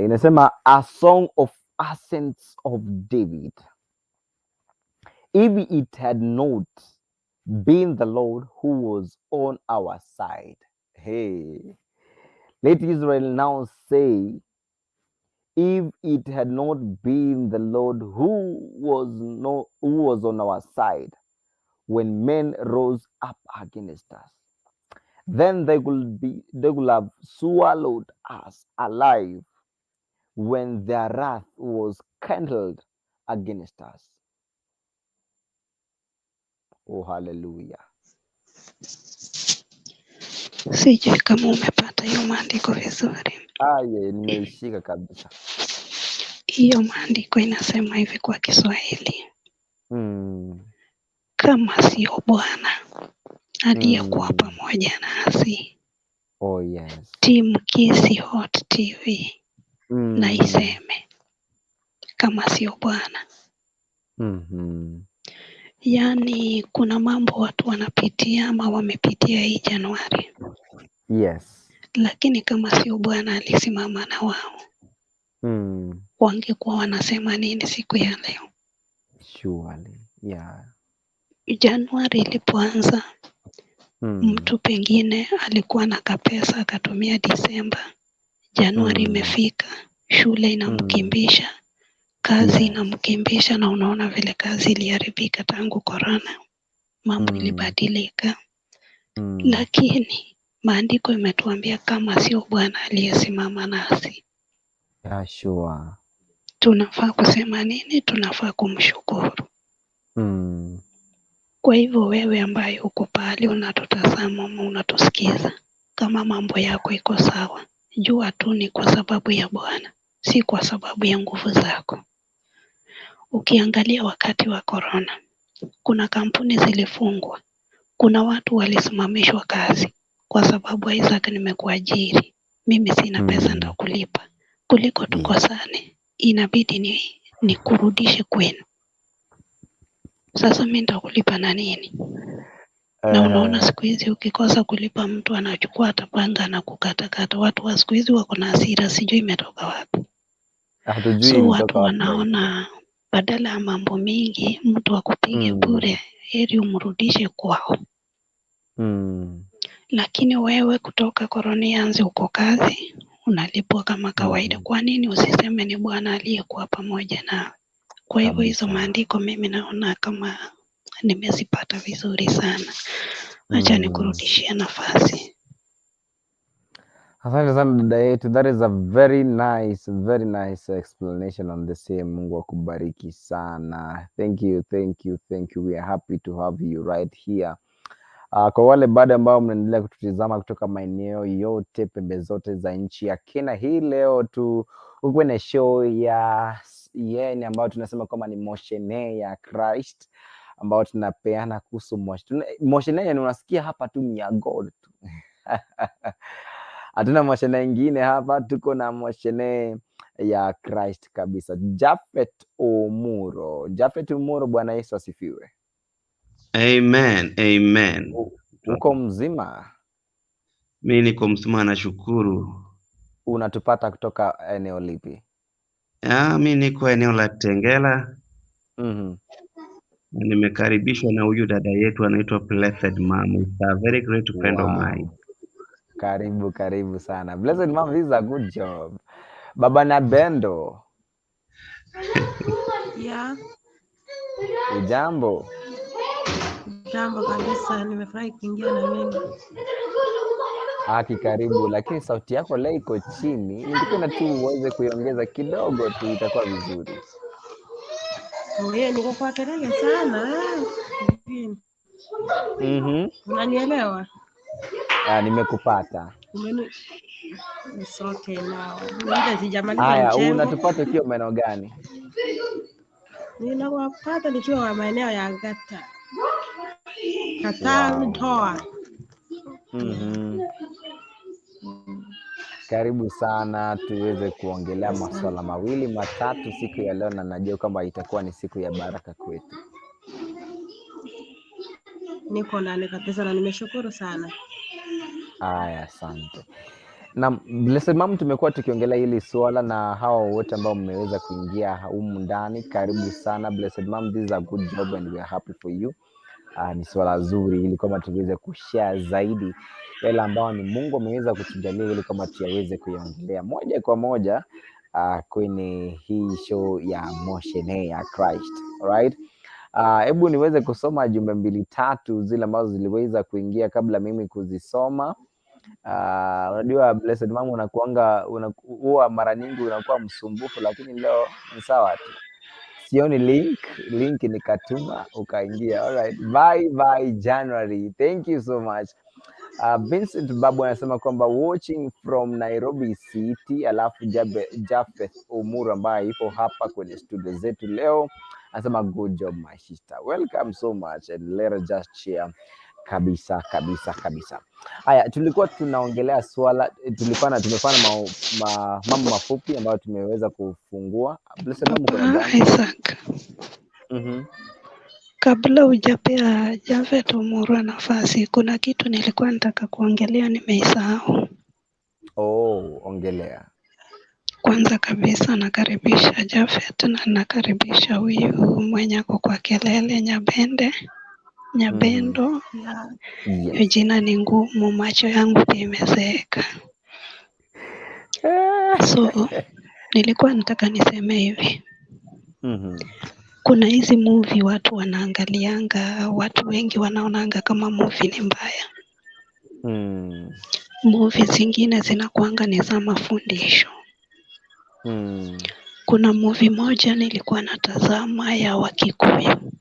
Inasema, "A song of ascents of David. If it had not been the Lord who was on our side." Hey, let Israel now say, if it had not been the Lord who was no who was on our side when men rose up against us, then they will have swallowed us alive when their wrath was kindled against us. Oh, hallelujah. Sijui kama umepata hiyo maandiko vizuri. Aye, nimeishika kabisa. Hiyo maandiko inasema hivi kwa Kiswahili: kama sio Bwana aliyekuwa pamoja nasi, Team Kisii Hot TV na iseme kama sio Bwana. Yaani kuna mambo watu wanapitia ama wamepitia hii Januari, lakini kama sio Bwana alisimama na wao, wangekuwa wanasema nini siku ya leo? Surely. Yeah. Januari ilipoanza, mtu pengine alikuwa na kapesa akatumia Disemba. Januari imefika, shule inamkimbisha, kazi inamkimbisha, na unaona vile kazi iliharibika tangu korona, mambo ilibadilika. Lakini maandiko imetuambia kama sio Bwana aliyesimama nasi, tunafaa kusema nini? Tunafaa kumshukuru. Kwa hivyo wewe ambaye uko pahali unatutazama ama unatusikiza, kama mambo yako iko sawa, jua tu ni kwa sababu ya Bwana, si kwa sababu ya nguvu zako. Ukiangalia wakati wa korona, kuna kampuni zilifungwa, kuna watu walisimamishwa kazi kwa sababu, "Isaac, nimekuajiri, mimi sina pesa nitakulipa, kuliko tukosane, inabidi ni nikurudishe kwenu. Sasa mi nitakulipa na nini?" Na unaona siku hizi ukikosa kulipa mtu anachukua atapanga na kukatakata. Watu wa siku hizi wako na hasira, sijui imetoka wapi. Hatujui So ilitoka watu wapi. wanaona badala ya mambo mingi, mtu akupige bure, heri umrudishe kwao. Lakini wewe kutoka korona ianze uko kazi, unalipwa kama kawaida. Kwa nini usiseme ni Bwana aliyekuwa pamoja nawe? Kwa hivyo hizo maandiko mimi naona kama nimezipata vizuri sana. Acha nikurudishie nafasi. Asante sana dada yetu. That is a very nice, very nice explanation on the same. Mungu akubariki sana. Thank you, thank you, thank you. We are happy to have you right here. Kwa wale bado ambao mnaendelea kututizama kutoka maeneo yote pembe zote za nchi ya Kenya, hii leo tu ukuwe na show ya yeni ambayo tunasema kwamba ni Moshene ya Christ. ambao tunapeana kuhusu moshene. Yenye unasikia hapa tu ni ya God tu. Hatuna moshene ingine hapa, tuko na moshene ya Christ kabisa. Japhet Omuro, Japhet Omuro, Bwana Yesu asifiwe. Amen, amen. Uko mzima? Mi niko mzima, nashukuru. Unatupata kutoka eneo lipi? Mi niko eneo la Tengela. Na nimekaribishwa na huyu dada yetu anaitwa Blessed Mom. It's a very great friend of mine. Karibu, karibu sana. Blessed Mom, this is a good job. Baba Nabendo. Yeah. Ujambo? Jambo kabisa, nimefurahi kuingia na mimi. Haki, karibu, lakini sauti yako leo iko chini. Ningependa tu uweze kuiongeza kidogo tu, itakuwa vizuri. Oye, niko kwa kelele sana. Unanielewa? Nimekupata. It's okay now. Ndio sijamaliza Haya, mchengo. unatupata ukiwa maeneo gani? Ninawapata nikiwa maeneo ya Gata. Qatar, Wow. Doha. Karibu sana tuweze kuongelea masuala mawili matatu siku ya leo, na najua kwamba itakuwa ni siku ya baraka kwetu. Niko ndani kabisa na nimeshukuru sana. Haya, asante. Na Blessed Mom, tumekuwa tukiongelea hili swala na hawa wote ambao mmeweza kuingia humu ndani, karibu sana Blessed Mom, this is a good job and we are happy for you. Ni swala zuri ili kwamba tuweze kushare zaidi yale ambao ni Mungu ameweza kutujalia ili kwamba tuyaweze kuiongelea moja kwa moja kwenye hii show ya Moshene ya Christ. Alright? Hebu niweze kusoma jumbe mbili tatu zile ambazo ziliweza kuingia kabla mimi kuzisoma. Unajua Blessed Mom unakuanga huwa mara nyingi unakuwa msumbufu, lakini leo ni sawa tu. Sioni link nikatuma ukaingia. Alright, bye bye January. Thank you so much. Vincent Babu anasema kwamba watching from Nairobi City, alafu Japheth Omuru ambaye yuko hapa kwenye studio zetu leo anasema good job my sister, welcome so much and let us just cheer kabisa kabisa kabisa. Haya, tulikuwa tunaongelea swala, tumefanya mambo mafupi ambayo tumeweza kufungua. Blessed Mom, kuna Baba jambo? Isaac. Kabla hujapea Japhet Omuru nafasi, kuna kitu nilikuwa nataka kuongelea nimeisahau. Oh, ongelea. Kwanza kabisa nakaribisha Japhet na nakaribisha huyu mwenye ako kwa kelele Nyabende. Nyabendo. Yes. Hiyo jina ni ngumu, macho yangu pia imezeeka. So nilikuwa nataka niseme hivi. Kuna hizi movie watu wanaangalianga, watu wengi wanaonanga kama movie ni mbaya. Movie zingine zinakuanga ni za mafundisho. Kuna movie moja nilikuwa natazama ya Wakikuyu.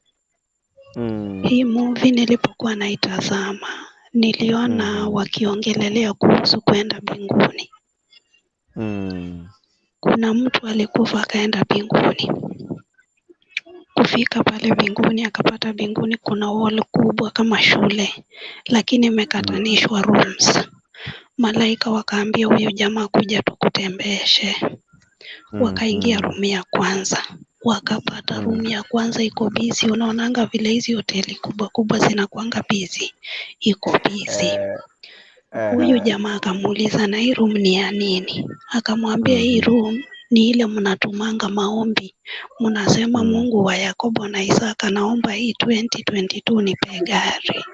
Hii movie nilipokuwa naitazama, niliona wakiongelelea kuhusu kwenda mbinguni. Kuna mtu alikufa akaenda mbinguni. Kufika pale mbinguni akapata mbinguni kuna wall kubwa kama shule, lakini imekatanishwa rooms. Malaika wakaambia huyo jamaa kuja tukutembeshe. Wakaingia room ya kwanza, wakapata room ya kwanza iko busy. Unaonanga vile hizi hoteli kubwa kubwa zinakuanga busy, iko busy. Huyu jamaa akamuuliza na hii room ni ya nini? Akamwambia hii room ni ile mnatumanga maombi, mnasema Mungu wa Yakobo na Isaka, naomba hii 2022 nipe gari.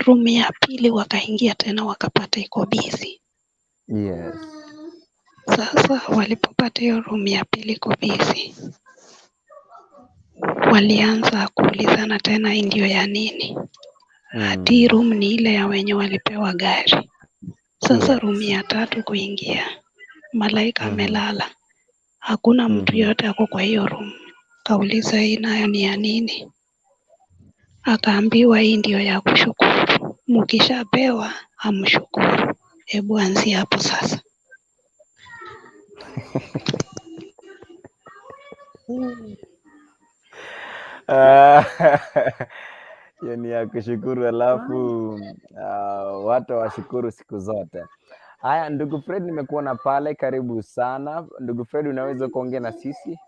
Room ya pili wakaingia tena wakapata iko busy. Yes. Sasa walipopata hiyo room ya pili iko busy, walianza kuulizana tena hii ndio ya nini? Ati room ni ile ya wenye walipewa gari. Sasa room ya tatu kuingia, malaika amelala, hakuna mtu yote ako kwa hiyo room. Kauliza hii nayo ni ya nini? Akaambiwa hii ndio ya kushukuru, mkishapewa amshukuru. Hebu anzia hapo sasa. Hiyo ni ya kushukuru, alafu watu washukuru siku zote. Haya, ndugu Fred, nimekuona pale, karibu sana. Ndugu Fred, unaweza kuongea na sisi?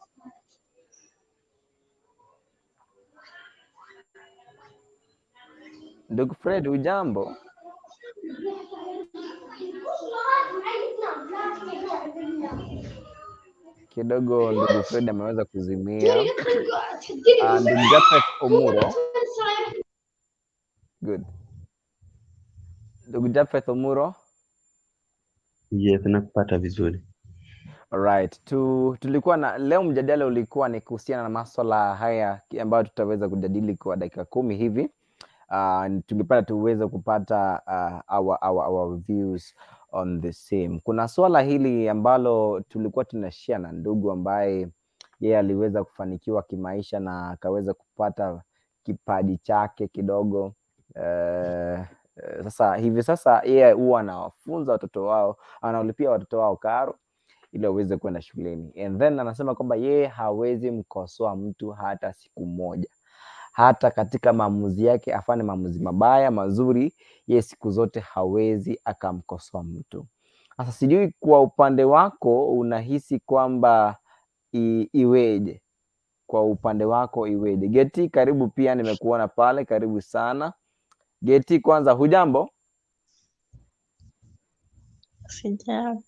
Ndugu Fred, hujambo? Kidogo ndugu Fred ameweza kuzimia. Ndugu Jafeth Omuro. Good. Ndugu Jafeth Omuro. Yes, nakupata vizuri. Alright. Tulikuwa na leo mjadala ulikuwa ni kuhusiana na masuala haya ambayo tutaweza kujadili kwa dakika 10 hivi. Tungependa tuweze kupata our views on the same. Kuna swala hili ambalo tulikuwa tunashare na ndugu ambaye yeye aliweza kufanikiwa kimaisha na akaweza kupata kipaji chake kidogo. Sasa hivi sasa yeye huwa anawafunza watoto wao, analipia watoto wao karo ili waweze kwenda shuleni. And then anasema kwamba yeye hawezi mkosoa mtu hata siku moja. Hata katika maamuzi yake afanye maamuzi mabaya mazuri, yeye siku zote hawezi akamkosoa mtu. Sasa sijui kwa upande wako unahisi kwamba iweje? Kwa upande wako iweje? Geti, karibu pia, nimekuona pale, karibu sana. Geti, kwanza hujambo? Sijambo.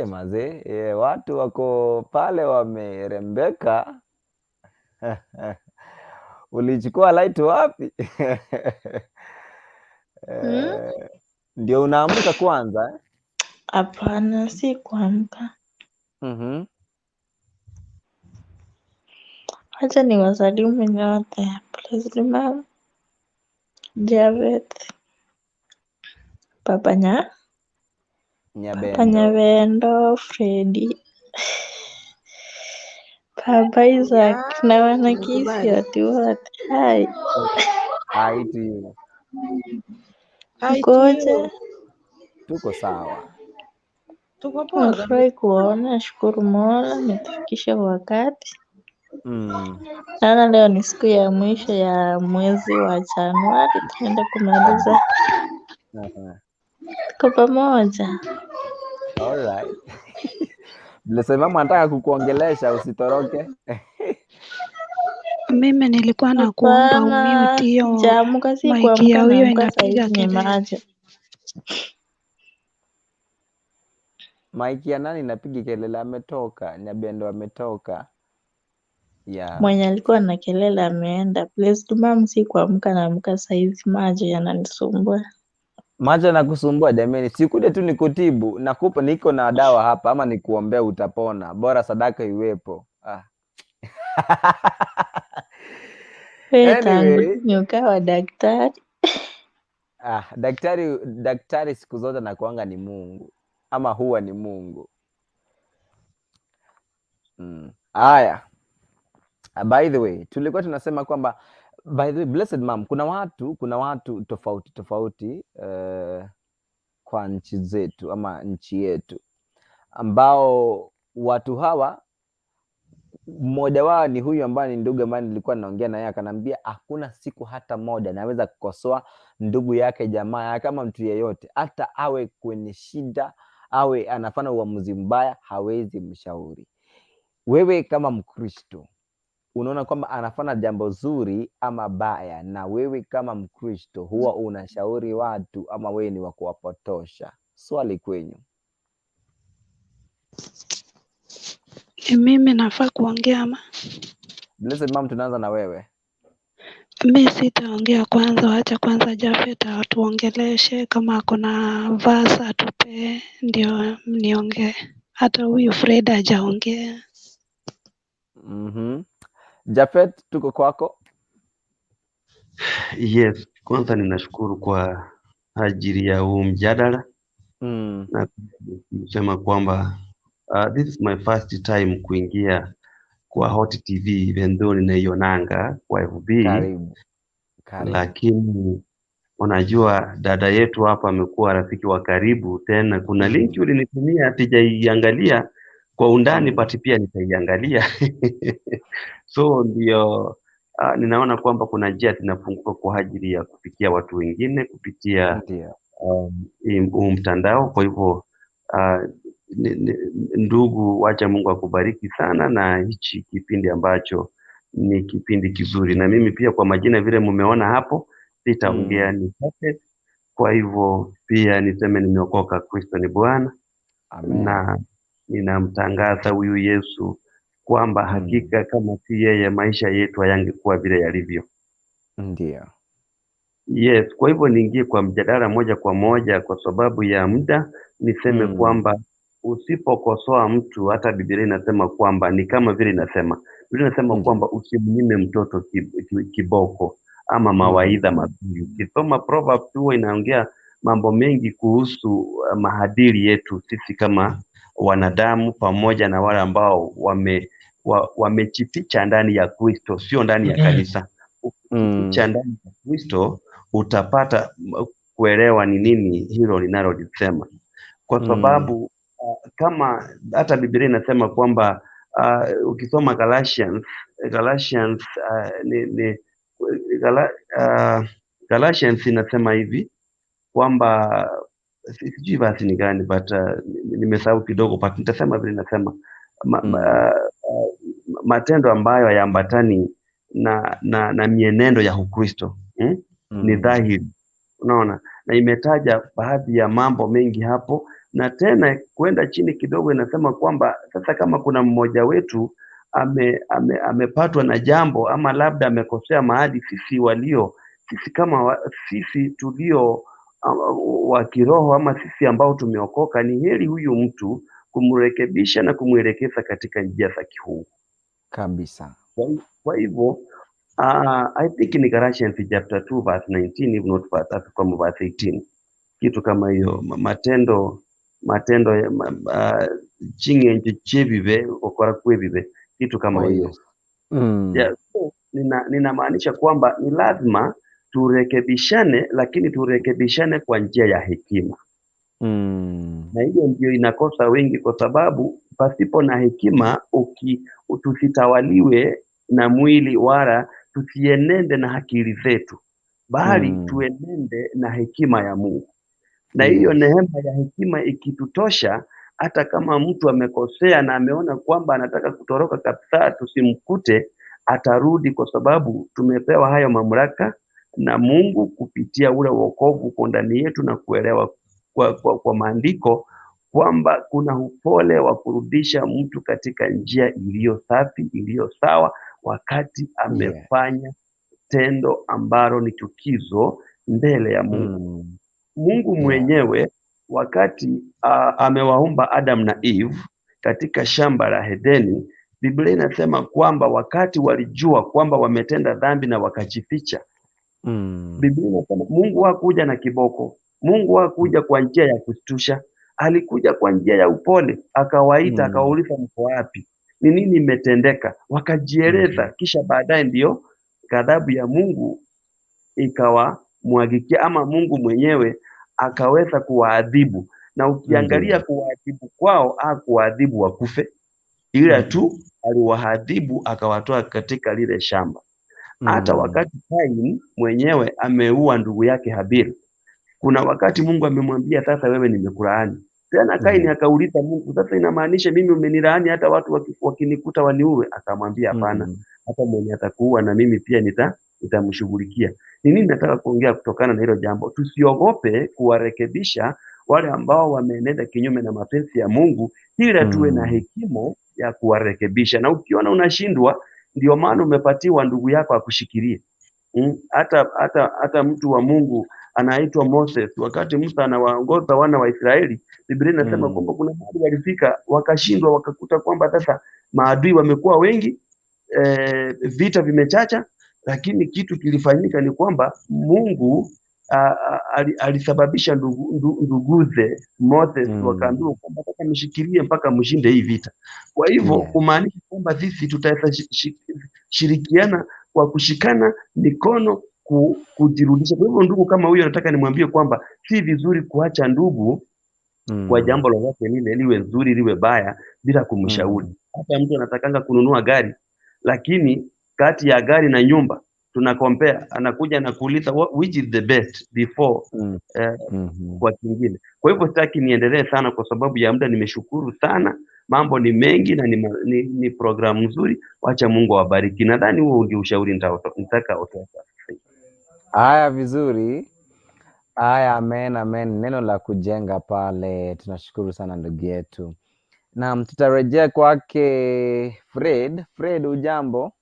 Mazee, watu wako pale wamerembeka. Ulichukua light wapi? Ndio unaamka kwanza? Hapana, si kuamka. Acha niwasalimu nyote. Please ma'am. Javeth. Papa Nyabendo, Freddy, Papa Isaac na wanakisi watu wote. Hi. Hi to you. Mkoje? Tuko sawa. Tuko poa. Nafurahi kuona, shukuru Mola ametufikisha wakati. Naona leo ni siku ya mwisho ya mwezi wa Januari, tunaenda kumaliza. Tuko pamoja. All right. Blessed mama anataka kukuongelesha, usitoroke. Mimi nilikuwa na kuomba umute hiyo Sijaamka, si mic kuamka, ya huyo naamka saa inapiga hizi ni kelele. macho. Mic ya nani inapiga kelele? Ametoka Nyabendo, ametoka. Yeah. Mwenye alikuwa na kelele ameenda. Blessed mom, si kuamka, naamka saa hizi macho yananisumbua. Macho yanakusumbua jameni, sikuja tu nikutibu, nakupa, niko na dawa hapa, ama nikuombea utapona, bora sadaka iwepo. Wewe tangu Anyway. lini ukawa daktari? Daktari siku zote anakuanga ni Mungu, ama huwa ni Mungu. Haya. By the way, tulikuwa tunasema kwamba, by the way, blessed mom, kuna watu tofauti tofauti kwa nchi zetu ama nchi yetu, ambao watu hawa mmoja wao ni huyu ambaye ni ndugu ambaye nilikuwa naongea naye, akanambia hakuna siku hata moja naweza kukosoa ndugu yake, jamaa yake, kama mtu yeyote, hata awe kwenye shida, awe anafanya uamuzi mbaya, hawezi mshauri. Wewe kama Mkristo unaona kwamba anafanya jambo zuri ama baya, na wewe kama Mkristo huwa unashauri watu ama wewe ni wa kuwapotosha? Swali kwenyu. Ni mimi nafaa kuongea ama? Blessed mom, tunaanza na wewe. Mi sitaongea kwanza, wacha kwanza Jafet atuongeleshe, kama kuna verse atupe ndio niongee. Hata huyu Fred hajaongea. Jafet, tuko kwako. Yes, kwanza ninashukuru kwa ajili ya huu mjadala. Na kusema kwamba this is my first time kuingia kwa Hot TV, even though ninaionanga kwa FB. Karibu. Karibu. Lakini unajua dada yetu hapa amekuwa rafiki wa karibu tena. Kuna link ulinitumia sijaiangalia Kwa undani but pia nitaiangalia. So ndio ninaona kwamba kuna njia zinafunguka kwa ajili ya kufikia watu wengine kupitia huu mtandao. Kwa hivyo ndugu, wacha Mungu akubariki sana na hichi kipindi ambacho ni kipindi kizuri. Na mimi pia kwa majina vile mumeona hapo sitaongea, ni perfect. Kwa hivyo pia niseme nimeokoka, Kristo ni Bwana. Amen. Na ninamtangaza huyu Yesu kwamba hakika kama si yeye maisha yetu hayangekuwa vile yalivyo. Ndio. Yes, kwa hivyo niingie kwa mjadala moja kwa moja kwa sababu ya muda, niseme kwamba usipokosoa mtu, hata Biblia inasema kwamba ni kama vile inasema. Biblia inasema kwamba usimnyime mtoto kiboko ama mawaidha mazuri. Ukisoma Proverbs huwa inaongea mambo mengi kuhusu maadili yetu sisi kama wanadamu pamoja na wale ambao wamejificha ndani ya Kristo, sio ndani ya kanisa. Ukijificha ndani ya Kristo utapata kuelewa ni nini hilo linalolisema, kwa sababu kama hata Biblia inasema kwamba ukisoma Galatians Galatians inasema hivi kwamba sijui basi ni gani but nimesahau kidogo, but nitasema vile inasema matendo ambayo hayaambatani na mienendo ya Ukristo ni dhahiri, unaona, na imetaja baadhi ya mambo mengi hapo. Na tena kwenda chini kidogo inasema kwamba sasa kama kuna mmoja wetu amepatwa na jambo ama labda amekosea mahali, sisi tulio wa kiroho ama sisi ambao tumeokoka, ni heri huyu mtu kumrekebisha na kumwelekeza katika njia za kiungu kabisa. Kwa hivyo I think ni Galatians chapter 2 verse 19 if not verse 3 kama verse 18, kitu kama hiyo. Matendo chingenje chebibe okora kwebibe, kitu kama hiyo. Yes. Yeah, so, ninamaanisha kwamba ni lazima turekebishane, lakini turekebishane kwa njia ya hekima. Na hiyo ndio inakosa wengi, kwa sababu pasipo na hekima tusitawaliwe na mwili wala tusienende na akili zetu, bali tuenende na hekima ya Mungu. Na hiyo neema ya hekima ikitutosha, hata kama mtu amekosea na ameona kwamba anataka kutoroka kabisa, tusimkute, atarudi, kwa sababu tumepewa hayo mamlaka na Mungu kupitia ule wokovu uko ndani yetu na kuelewa kwa maandiko kwamba kuna upole wa kurudisha mtu katika njia iliyo safi, iliyo sawa, wakati amefanya tendo ambalo ni chukizo mbele ya Mungu. Mungu mwenyewe wakati amewaumba Adam na Eve katika shamba la Edeni, Biblia inasema kwamba wakati walijua kwamba wametenda dhambi na wakajificha, Biblia inasema Mungu hakuja na kiboko, Mungu hakuja kwa njia ya kushtusha, alikuja kwa njia ya upole, akawaita, akawauliza mko wapi, ni nini imetendeka, wakajieleza. Kisha baadaye ndiyo ghadhabu ya Mungu ikawamwagikia, ama Mungu mwenyewe akaweza kuwaadhibu. Na ukiangalia kuwaadhibu kwao, hakuwaadhibu wakufe, ila tu aliwaadhibu akawatoa katika lile shamba. Hata wakati Kain mwenyewe ameua ndugu yake Habili, kuna wakati Mungu amemwambia sasa wewe nimekulaani. Tena Kaini akauliza Mungu, sasa inamaanisha mimi umenilaani hata watu wakinikuta waniue? Akamwambia hapana, hata mwenye atakuua na mimi pia nitamshughulikia. Ni nini nataka kuongea kutokana na hilo jambo? Tusiogope kuwarekebisha wale ambao wameenenda kinyume na mapenzi ya Mungu, ila tuwe na hekima ya kuwarekebisha. Na ukiona unashindwa, ndio maana umepatiwa ndugu yako akushikilie. Hata mtu wa Mungu anaitwa Moses, wakati Musa anawaongoza wana wa Israeli, Biblia inasema kwamba kuna mahali walifika wakashindwa, wakakuta kwamba sasa maadui wamekuwa wengi, vita vimechacha, lakini kitu kilifanyika ni kwamba Mungu alisababisha nduguze Moses wakaambiwa kwamba sasa mshikilie mpaka mshinde hii vita. Kwa hivyo kumaanisha kwamba sisi tutaweza shirikiana kwa kushikana mikono kujirudisha. Kwa hivyo ndugu kama huyo, nataka nimwambie kwamba si vizuri kuacha ndugu kwa jambo lolote lile, liwe nzuri liwe baya, bila kumshauri. Hata mtu anatakanga kununua gari, lakini kati ya gari na nyumba tuna compare, anakuja na kuuliza which is the best before kwa kingine. Kwa hivyo sitaki niendelee sana kwa sababu ya muda. Nimeshukuru sana, mambo ni mengi na ni programu nzuri. Wacha Mungu awabariki. Nadhani huo ndio ushauri nitakaotoa sasa. Haya, vizuri. Haya, amen, amen. Neno la kujenga pale, tunashukuru sana ndugu yetu. Naam, tutarejea kwake Fred. Fred, ujambo?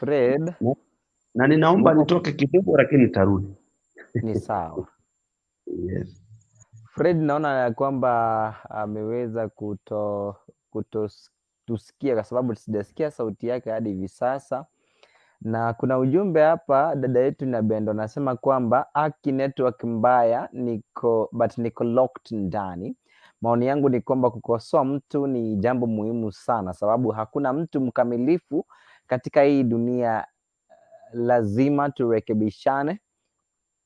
Fred, Na ninaomba uko? nitoke kidogo, lakini nitarudi. Ni sawa. Yes. Fred, naona ya kwamba ameweza kutotusikia kwa sababu sijasikia sauti yake hadi hivi sasa. Na kuna ujumbe hapa, dada yetu na Bendo anasema kwamba Aki network mbaya, niko but niko locked ndani. Maoni yangu ni kwamba kukosoa mtu ni jambo muhimu sana, sababu hakuna mtu mkamilifu katika hii dunia. Lazima turekebishane,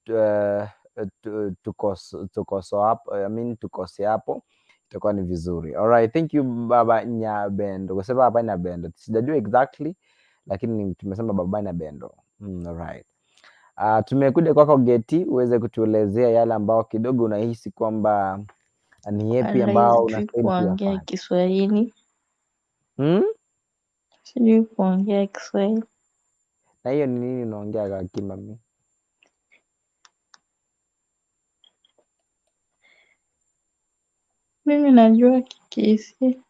I mean, tukose hapo itakuwa ni vizuri. Alright, thank you baba Nyabendo. Kwa sababu baba Nyabendo sijajua exactly, lakini tumesema baba Nyabendo. Alright. Tumekuja kwako Geti uweze kutuelezea yale ambao kidogo unahisi kwamba ni yepi Wallahi ambao sijui unastahili kuongea kuyafanya. Kiswahili. Sijui kuongea Kiswahili. Na hiyo ni nini unaongea kwa kimami? Mimi najua Kikisii.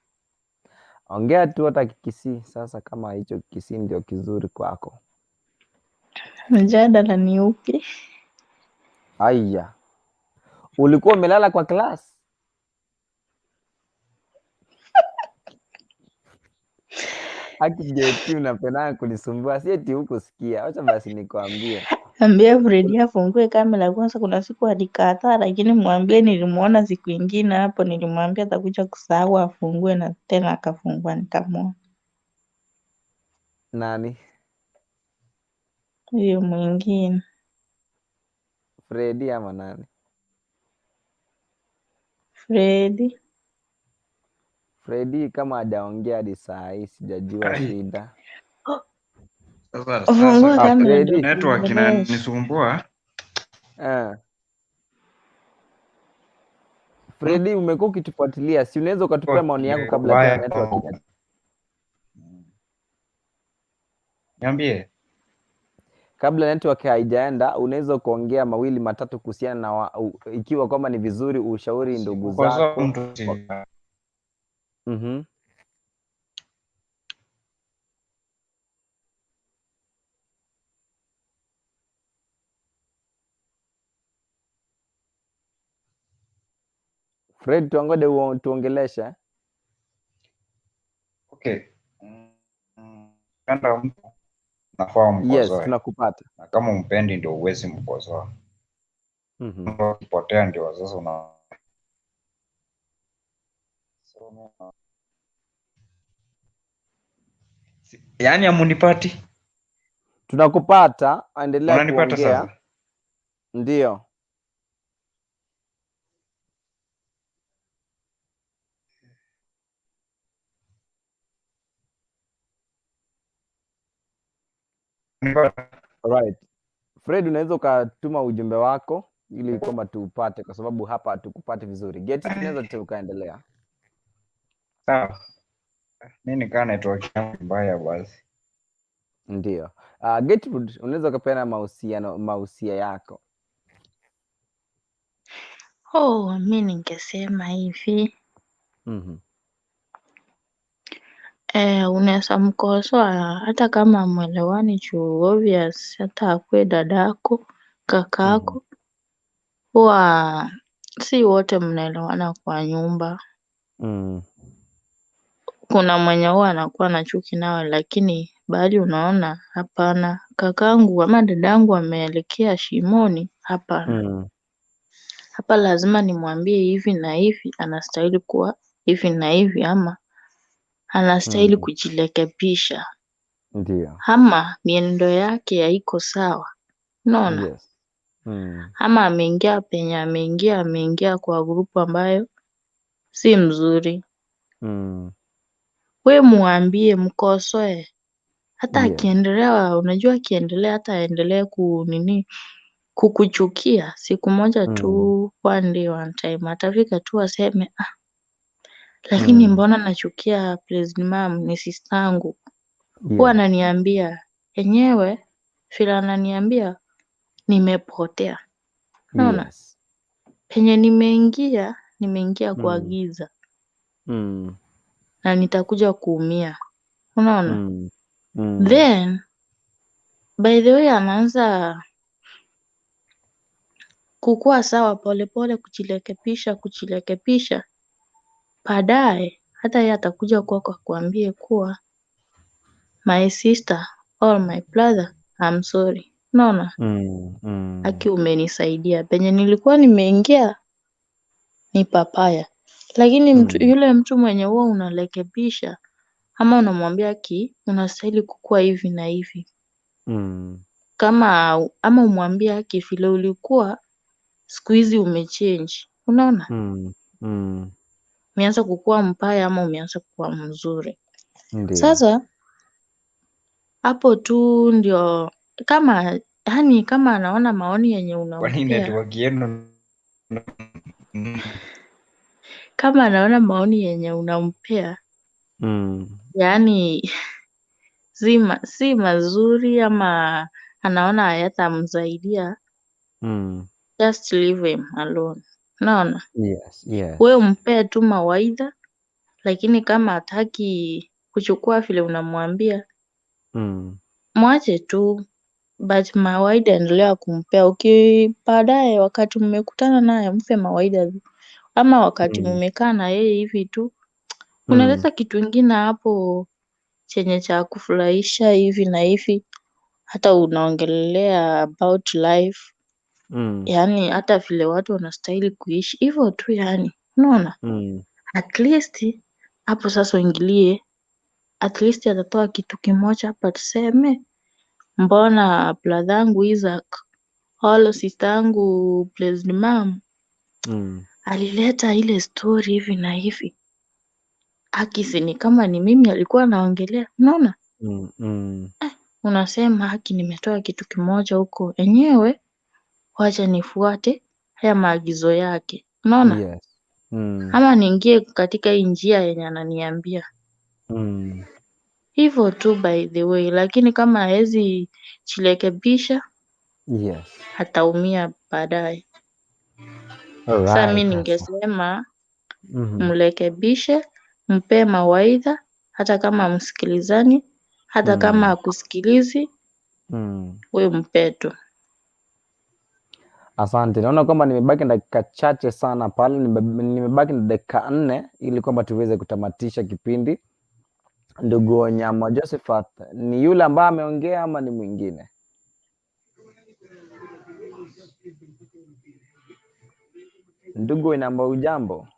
Ongea tu hata Kikisii sasa, kama hicho Kikisii ndio kizuri kwako. Mjadala ni upi? Aya, ulikuwa umelala kwa class? Haki Geti, unapendanga kunisumbua, si eti hukusikia. Wacha basi nikwambie. Ambia Fredi afungue kamera kwanza. Kuna siku alikataa, lakini mwambie nilimuona siku ingine hapo, nilimwambia atakuja kusahau afungue, na tena akafungua, nikamwona Nani? huyo mwingine. Fredi ama nani? Fredi. Fredi kama hajaongea hadi saa hii sijajua shida. Sasa Fungua sasa kamera ndio Fredi. network tuongeleshe. inanisumbua. Fredi, umekuwa ukitufuatilia, si unaweza ukatupea maoni yako kabla Waya. tena network ija- Niambie. kabla network haijaenda, unaweza kuongea mawili matatu kuhusiana na ikiwa kwamba ni vizuri ushauri ndugu Kukosoa zako. mtu si Fred, tuangode tuongeleshe. Okay. Penda mtu nafaa Yes, umkosoe. tunakupata. Na kama umpendi ndio uwezi mkosoa. Mtu akipotea ndio sasa una Yaani hamunipati? Tunakupata, endelea Unanipata kuongea. sasa? Ndio. Alright. Fred, unaweza ukatuma ujumbe wako ili kwamba tuupate, kwa sababu hapa hatukupati vizuri. Geti, tunaweza tukaendelea. Sawa. Mimi nikaa network yangu mbaya basi. Ndio. Gertrude, unaweza ukapeana mahusia yako. Oh, mi ningesema hivi. Unaweza mkosoa hata kama mwelewani juu obvious, hata akuwe dadako, kakako, huwa si wote mnaelewana kwa nyumba. Kuna mwenye huwa anakuwa na chuki nawe, lakini bali unaona hapana, kakangu ama dadangu ameelekea shimoni, hapana. Hapa lazima nimwambie hivi na hivi, anastahili kuwa hivi na hivi, ama anastahili kujirekebisha. Ndio. Ama mienendo yake haiko sawa. Unaona? Yes. Ama ameingia penye ameingia kwa grupu ambayo si mzuri. We muambie, mkosoe. Hata akiendelea, unajua akiendelea hata aendelee kukuchukia siku moja tu, one day one time atafika tu aseme lakini mbona nachukia President Mom, ni sister yangu. Huwa ananiambia enyewe vile ananiambia nimepotea. Unaona? Yes. Penye nimeingia kwa giza. Na nitakuja kuumia. Unaona? Then by the way anaanza kukua sawa polepole, kujirekebisha. Baadaye hata yeye atakuja kwako akuambie kuwa my sister or my brother, I'm sorry. Unaona? Aki umenisaidia. Penye nilikuwa nimeingia ni papaya. Lakini yule mtu mwenye huwa unarekebisha ama unamwambia ki unastahili kukua hivi na hivi. Kama ama umwambie aki vile ulikuwa siku hizi umechange. Unaona? Umeanza kukua mbaya ama umeanza kukua mzuri. Ndiyo. Sasa hapo tu ndio kama yani kama anaona maoni yenye Kwani unampea, network yenu kama anaona maoni yenye unampea yaani si mazuri ama anaona hayatamsaidia, just leave him alone. Unaona? Yes, yes. Wewe umpee tu mawaidha, lakini kama hataki kuchukua vile unamwambia, mwache tu, but mawaidha endelea kumpea. Baadaye wakati mmekutana naye mpe mawaidha, ama wakati mmekaa na yeye hivi tu, unaleta kitu ingine hapo chenye cha kufurahisha hivi na hivi, hata unaongelelea about life, yaani hata vile watu wanastahili kuishi hivyo tu, yani unaona? At least hapo sasa uingilie, at least atatoa kitu kimoja hapa, tuseme mbona brother yangu Isaac au sister yangu Blessed Mom alileta ile story hivi na hivi, akisi ni kama ni mimi alikuwa anaongelea. Unaona? Unasema haki, nimetoa kitu kimoja huko enyewe, wacha nifuate haya maagizo yake. Unaona? Yes. Ama niingie katika hii njia yenye ananiambia. Hivyo tu by the way, lakini kama haezi jirekebisha Yes. ataumia baadaye. Sasa mi Alright, ningesema mrekebishe, mpe mawaidha, hata kama msikilizani, hata kama hakusikilizi, we mpe tu. Asante. Naona kwamba nimebaki na dakika chache sana pale, nimebaki na dakika 4 ili kwamba tuweze kutamatisha kipindi. Ndugu Onyama Josephat, ni yule ambaye ameongea ama ni mwingine? Ndugu Onyama, ujambo?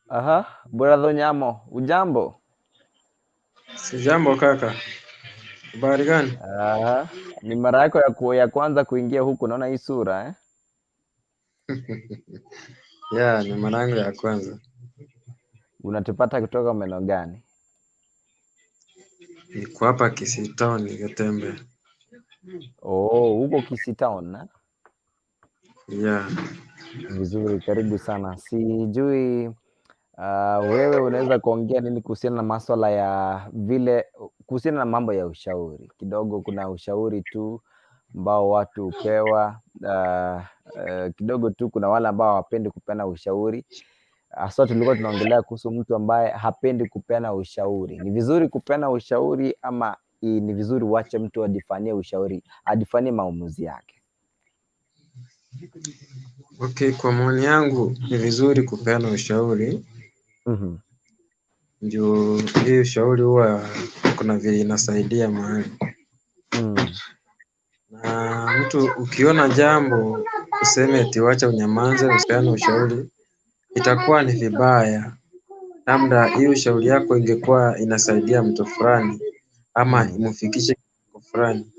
Aha, brother Onyamo, ujambo? Sijambo kaka. Habari gani? Aha, ni mara yako ya kwanza kuingia huku, naona hii sura eh? Yeah, ni mara yangu ya kwanza. Unatupata kutoka maeneo gani? Niko hapa Kisii Town Getembe. Oh, huko Kisii Town eh? Yeah. Vizuri, karibu sana. Sijui wewe unaweza kuongea nini kuhusiana na masuala ya vile, kuhusiana na mambo ya ushauri. Kidogo kuna ushauri tu ambao watu hupewa, kidogo tu kuna wale ambao hawapendi kupeana ushauri. Hasa tulikuwa tunaongelea kuhusu mtu ambaye hapendi kupeana ushauri. Ni vizuri kupeana ushauri ama ni vizuri uache mtu ajifanyie ushauri, ajifanyie maamuzi yake? Okay, kwa maoni yangu ni vizuri kupeana ushauri. Juu hii ushauri huwa kuna vile inasaidia mahali. Na mtu ukiona jambo useme eti wacha unyamaze, usipeane ushauri, itakuwa ni vibaya. Labda hii ushauri yako ingekuwa inasaidia mtu fulani ama imfikishe kiwango fulani.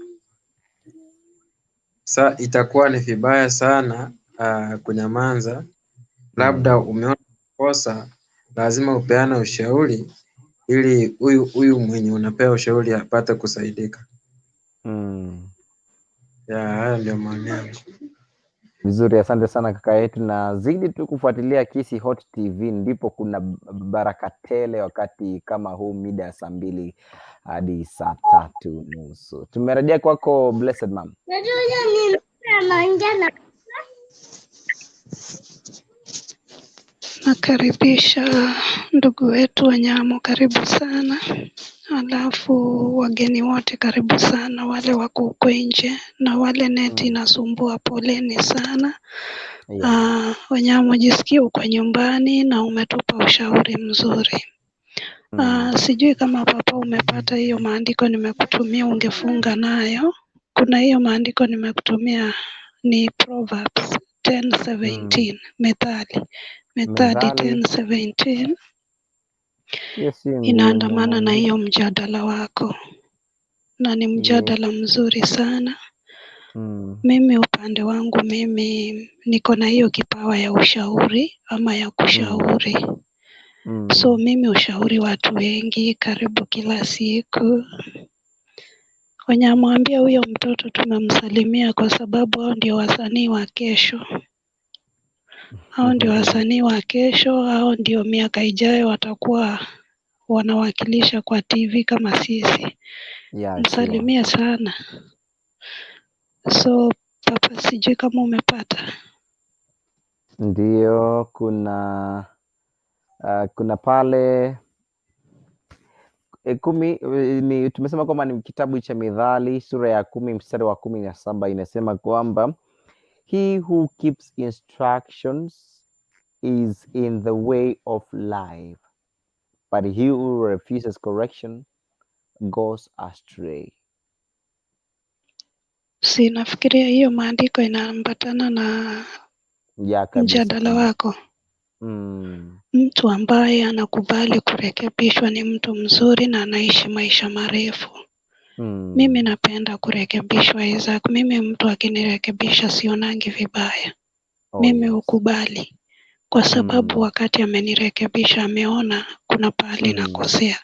Sa itakuwa ni vibaya sana kunyamaza. Labda umeona kosa, lazima upeane ushauri ili huyu mwenye unapea ushauri apate kusaidika. Ya, haya ndio maoni yangu. Vizuri, asante sana kaka yetu, na zidi tu kufuatilia Kisii Hot TV, ndipo kuna baraka tele wakati kama huu mida ya 2:00 hadi 3:30. Tumerejea kwako Blessed Mom. Nakaribisha ndugu wetu Wanyamo, karibu sana. Alafu wageni wote karibu sana, wale wako huko nje na wale neti inasumbua, poleni sana. Wanyamo, jisikie uko nyumbani na umetupa ushauri mzuri. Sijui kama papa umepata hiyo maandiko nimekutumia, ungefunga nayo. Kuna hiyo maandiko nimekutumia ni Proverbs 10:17, Methali 10:17. Yes, inaandamana na hiyo mjadala wako na ni mjadala mzuri sana. Mimi upande wangu mimi niko na hiyo kipawa ya ushauri ama ya kushauri. So mimi ushauri watu wengi karibu kila siku. Wanyamwambia huyo mtoto tumemsalimia kwa sababu hao ndio wasanii wa kesho. Hao ndio wasanii wa kesho, hao ndio miaka ijayo watakuwa wanawakilisha kwa TV kama sisi. Msalimia sana. So papa, sijui kama umepata. Ndio, kuna pale 10 ni tumesema kwamba ni kitabu cha Mithali sura ya 10 mstari wa 17, inasema kwamba he who keeps instructions is in the way of life, but he who refuses correction goes astray. Si nafikiria hiyo maandiko inaambatana na mjadala wako. Mtu ambaye anakubali kurekebishwa ni mtu mzuri na anaishi maisha marefu. Mimi napenda kurekebishwa, Isaac. Mimi mtu akinirekebisha sionangi vibaya. Mimi hukubali kwa sababu wakati amenirekebisha ameona kuna pahali nakosea.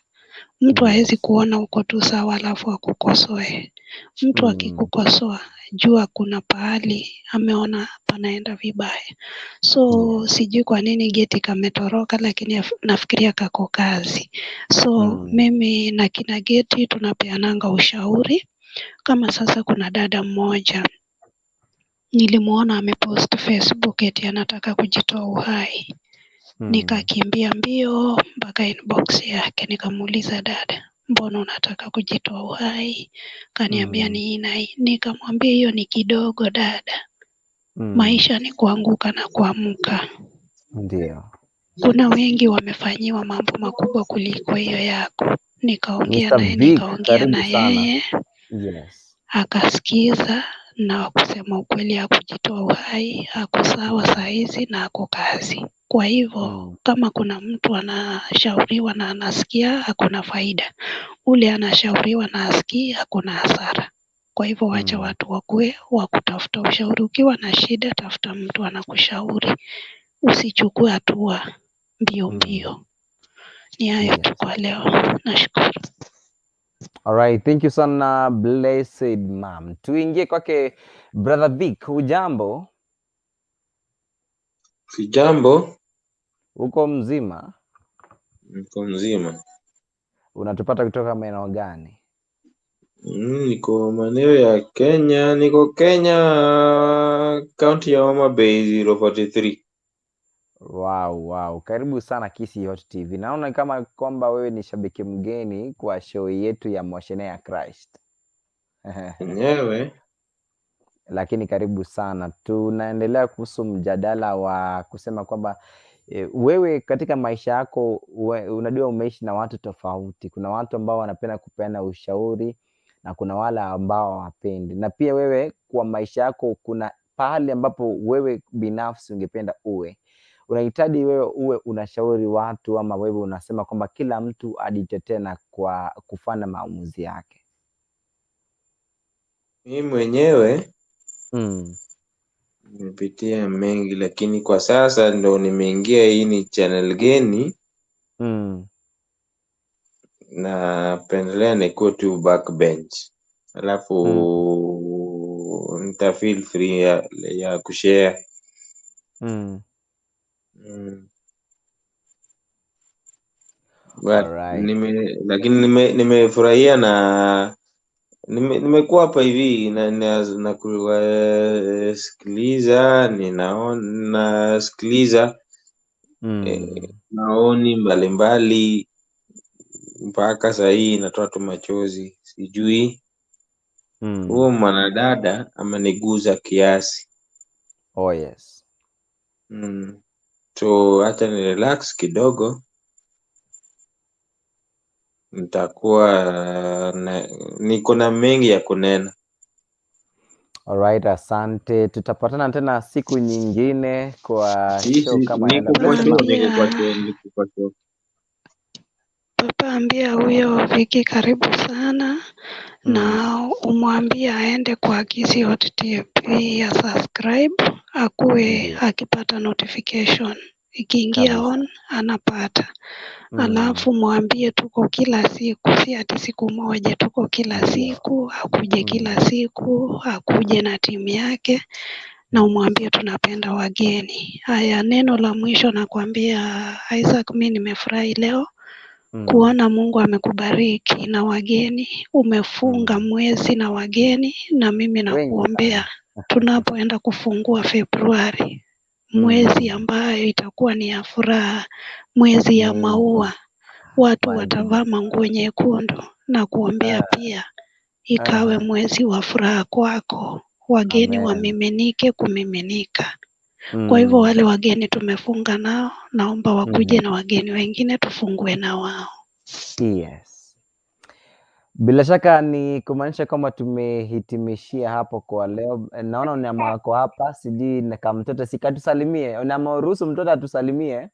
Mtu hawezi kuona uko tu sawa alafu akukosoe. Mtu akikukosoa jua kuna pahali ameona panaenda vibaya. So sijui kwa nini Geti kametoroka, lakini nafikiria kako kazi. So mimi na kina Geti tunapeananga ushauri. Kama sasa kuna dada mmoja nilimuona amepost Facebook eti anataka kujitoa uhai. Nikakimbia mbio mpaka inbox yake nikamuuliza, dada, mbona unataka kujitoa uhai? Kaniambia ni hii na hii. Nikamwambia hiyo ni kidogo dada. Maisha ni kuanguka na kuamka. Ndio. Kuna wengi wamefanyiwa mambo makubwa kuliko hiyo yako. Nikaongea naye, nikaongea na yeye. Yes. Akasikiza na kusema ukweli, hakujitoa uhai, ako sawa saa hizi na ako kazi. Kwa hivyo kama kuna mtu anashauriwa na anasikia hakuna faida, ule anashauriwa na asikii hakuna hasara. Kwa hivyo wacha watu wakue wa kutafuta ushauri. Ukiwa na shida, tafuta mtu anakushauri, usichukue hatua mbio mbio. Ni hayo tu kwa leo, nashukuru. All right, thank you sana Blessed Mom. Tuingie kwake Brother Vic. Hujambo? Sijambo. Uko mzima? Niko mzima. Unatupata kutoka maeneo gani? Niko maeneo ya Kenya, niko Kenya, county ya Homa Bay 043. Wow, wow. Karibu sana Kisii Hot TV. Naona kama kwamba wewe ni shabiki mgeni kwa show yetu ya Mwashene ya Christ. Enyewe. Lakini karibu sana. Tunaendelea kuhusu mjadala wa kusema kwamba wewe katika maisha yako unajua umeishi na watu tofauti. Kuna watu ambao wanapenda kupeana ushauri na kuna wale ambao hawapendi. Na pia wewe kwa maisha yako kuna pahali ambapo wewe binafsi ungependa uwe unahitaji wewe uwe unashauri watu, ama wewe unasema kwamba kila mtu ajitetee na kwa kufanya maamuzi yake? Mimi mwenyewe nimepitia mengi, lakini kwa sasa ndo nimeingia hii ni channel geni. Napendelea nikuwe tu backbench, alafu nita feel free ya kushare. But lakini nimefurahia na nimekuwa hapa hivi na kuwasikiliza, ninaona nasikiliza maoni mbalimbali mpaka saa hii inatoa tu machozi, sijui huo mwanadada ameniguza kiasi. Oh yes. So hata ni relax kidogo, nitakuwa na, niko na mengi ya kunena. Alright, asante. Tutapatana tena siku nyingine kwa show Sisi kama ya niko leo. kwa show, Blessed niko mama. kwa show, niko kwa show. Papa, ambia huyo Viki karibu sana na umwambie aende kwa Kisii Hot TV ya subscribe, akuwe akipata notification ikiingia on anapata. Alafu mwambie tuko kila siku, si ati siku moja, tuko kila siku, akuje kila siku, akuje na timu yake, na umwambie tunapenda wageni. Haya, neno la mwisho nakwambia Isaac, mi nimefurahi leo kuona Mungu amekubariki na wageni, umefunga mwezi na wageni, na mimi Wengi nakuombea sana. tunapoenda kufungua Februari, mwezi ambayo itakuwa ni ya furaha, mwezi ya maua, watu watavaa manguo nyekundu, na kuombea pia ikawe mwezi wa furaha kwako, wageni Amen. wamiminike kumiminika. Kwa hivyo wale wageni tumefunga nao, naomba wakuje na wageni wengine tufungue na wao. Yes. Bila shaka ni kumaanisha kwamba tumehitimishia hapo kwa leo. Naona Onyama wako hapa, sijui na kama mtoto sikatusalimie. Onyama, ruhusu mtoto atusalimie.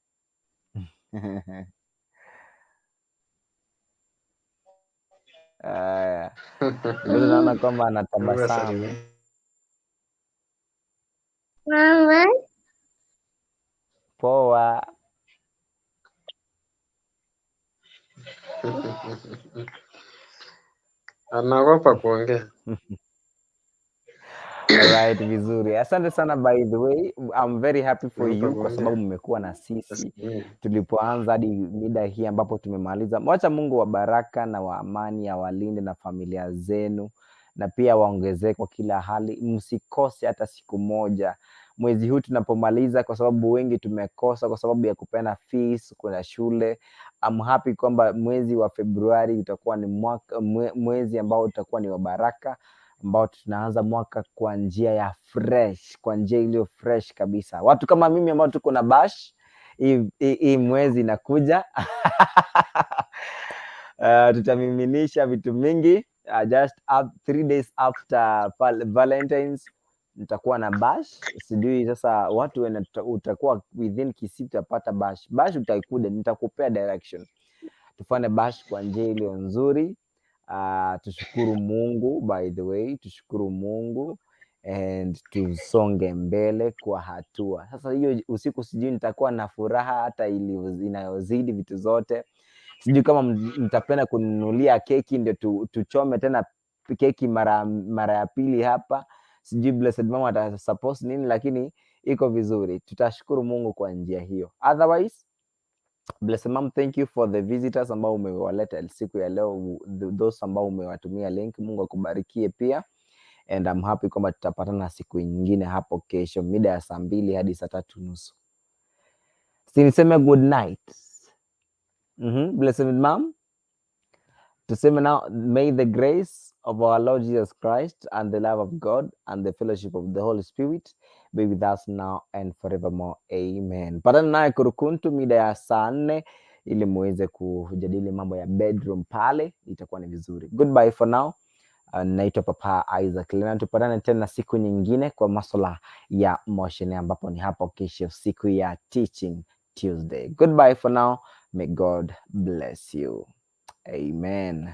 Aya, mtoto naona kwamba anatabasamu. Mama. Poa. Anaogopa kuongea. Alright, vizuri. Asante sana by the way. I'm very happy for Naogopa you kwa sababu kuongea. mmekuwa na sisi Mm. tulipoanza hadi mida hii ambapo tumemaliza. Wacha Mungu wa baraka na wa amani awalinde na familia zenu na pia waongezee kwa kila hali. Msikose hata siku moja mwezi huu tunapomaliza, kwa sababu wengi tumekosa kwa sababu ya kupeana fees kuna shule. I'm happy kwamba mwezi wa Februari utakuwa ni mwezi ambao utakuwa ni wa baraka, ambao tunaanza mwaka kwa njia ya fresh, kwa njia iliyo fresh kabisa. Watu kama mimi ambao tuko na bash hii mwezi inakuja tutamiminisha vitu mingi just up, 3 days after Valentines nitakuwa na bash. Sijui sasa watu utakuwa within Kisii utapata bash. Bash utaikuja, nitakupea direction. Tufanye bash kwa njia iliyo nzuri. Tushukuru Mungu, by the way, tushukuru Mungu and tusonge mbele kwa hatua. Sasa hiyo usiku sijui nitakuwa na furaha hata inayozidi vitu zote. Sijui kama mtapenda kununulia keki ndio tuchome tena keki mara ya pili hapa. Sijui Blessed Mama atasupport nini, lakini iko vizuri. Tutashukuru Mungu kwa njia hiyo. Otherwise, Blessed Mom, thank you for the visitors ambao umewaleta siku ya leo, those ambao umewatumia link. Mungu akubarikie pia, and I'm happy kwamba tutapatana siku nyingine hapo kesho mida ya saa 2 hadi saa 3:30. Si niseme good night? Blessed Mom, tuseme now, may the grace of our Lord Jesus Christ and the love of God and the fellowship of the Holy Spirit be with us now and forevermore. Amen. Patana naye Kurukuntu mida ya saa 4 ili muweze kujadili mambo ya bedroom pale, itakuwa ni vizuri. Goodbye for now. Naitwa Papa Isaac Lena. Tupatane tena siku nyingine kwa masuala ya motion, ambapo ni hapo kesho siku ya Teaching Tuesday. Goodbye for now. May God bless you. Amen.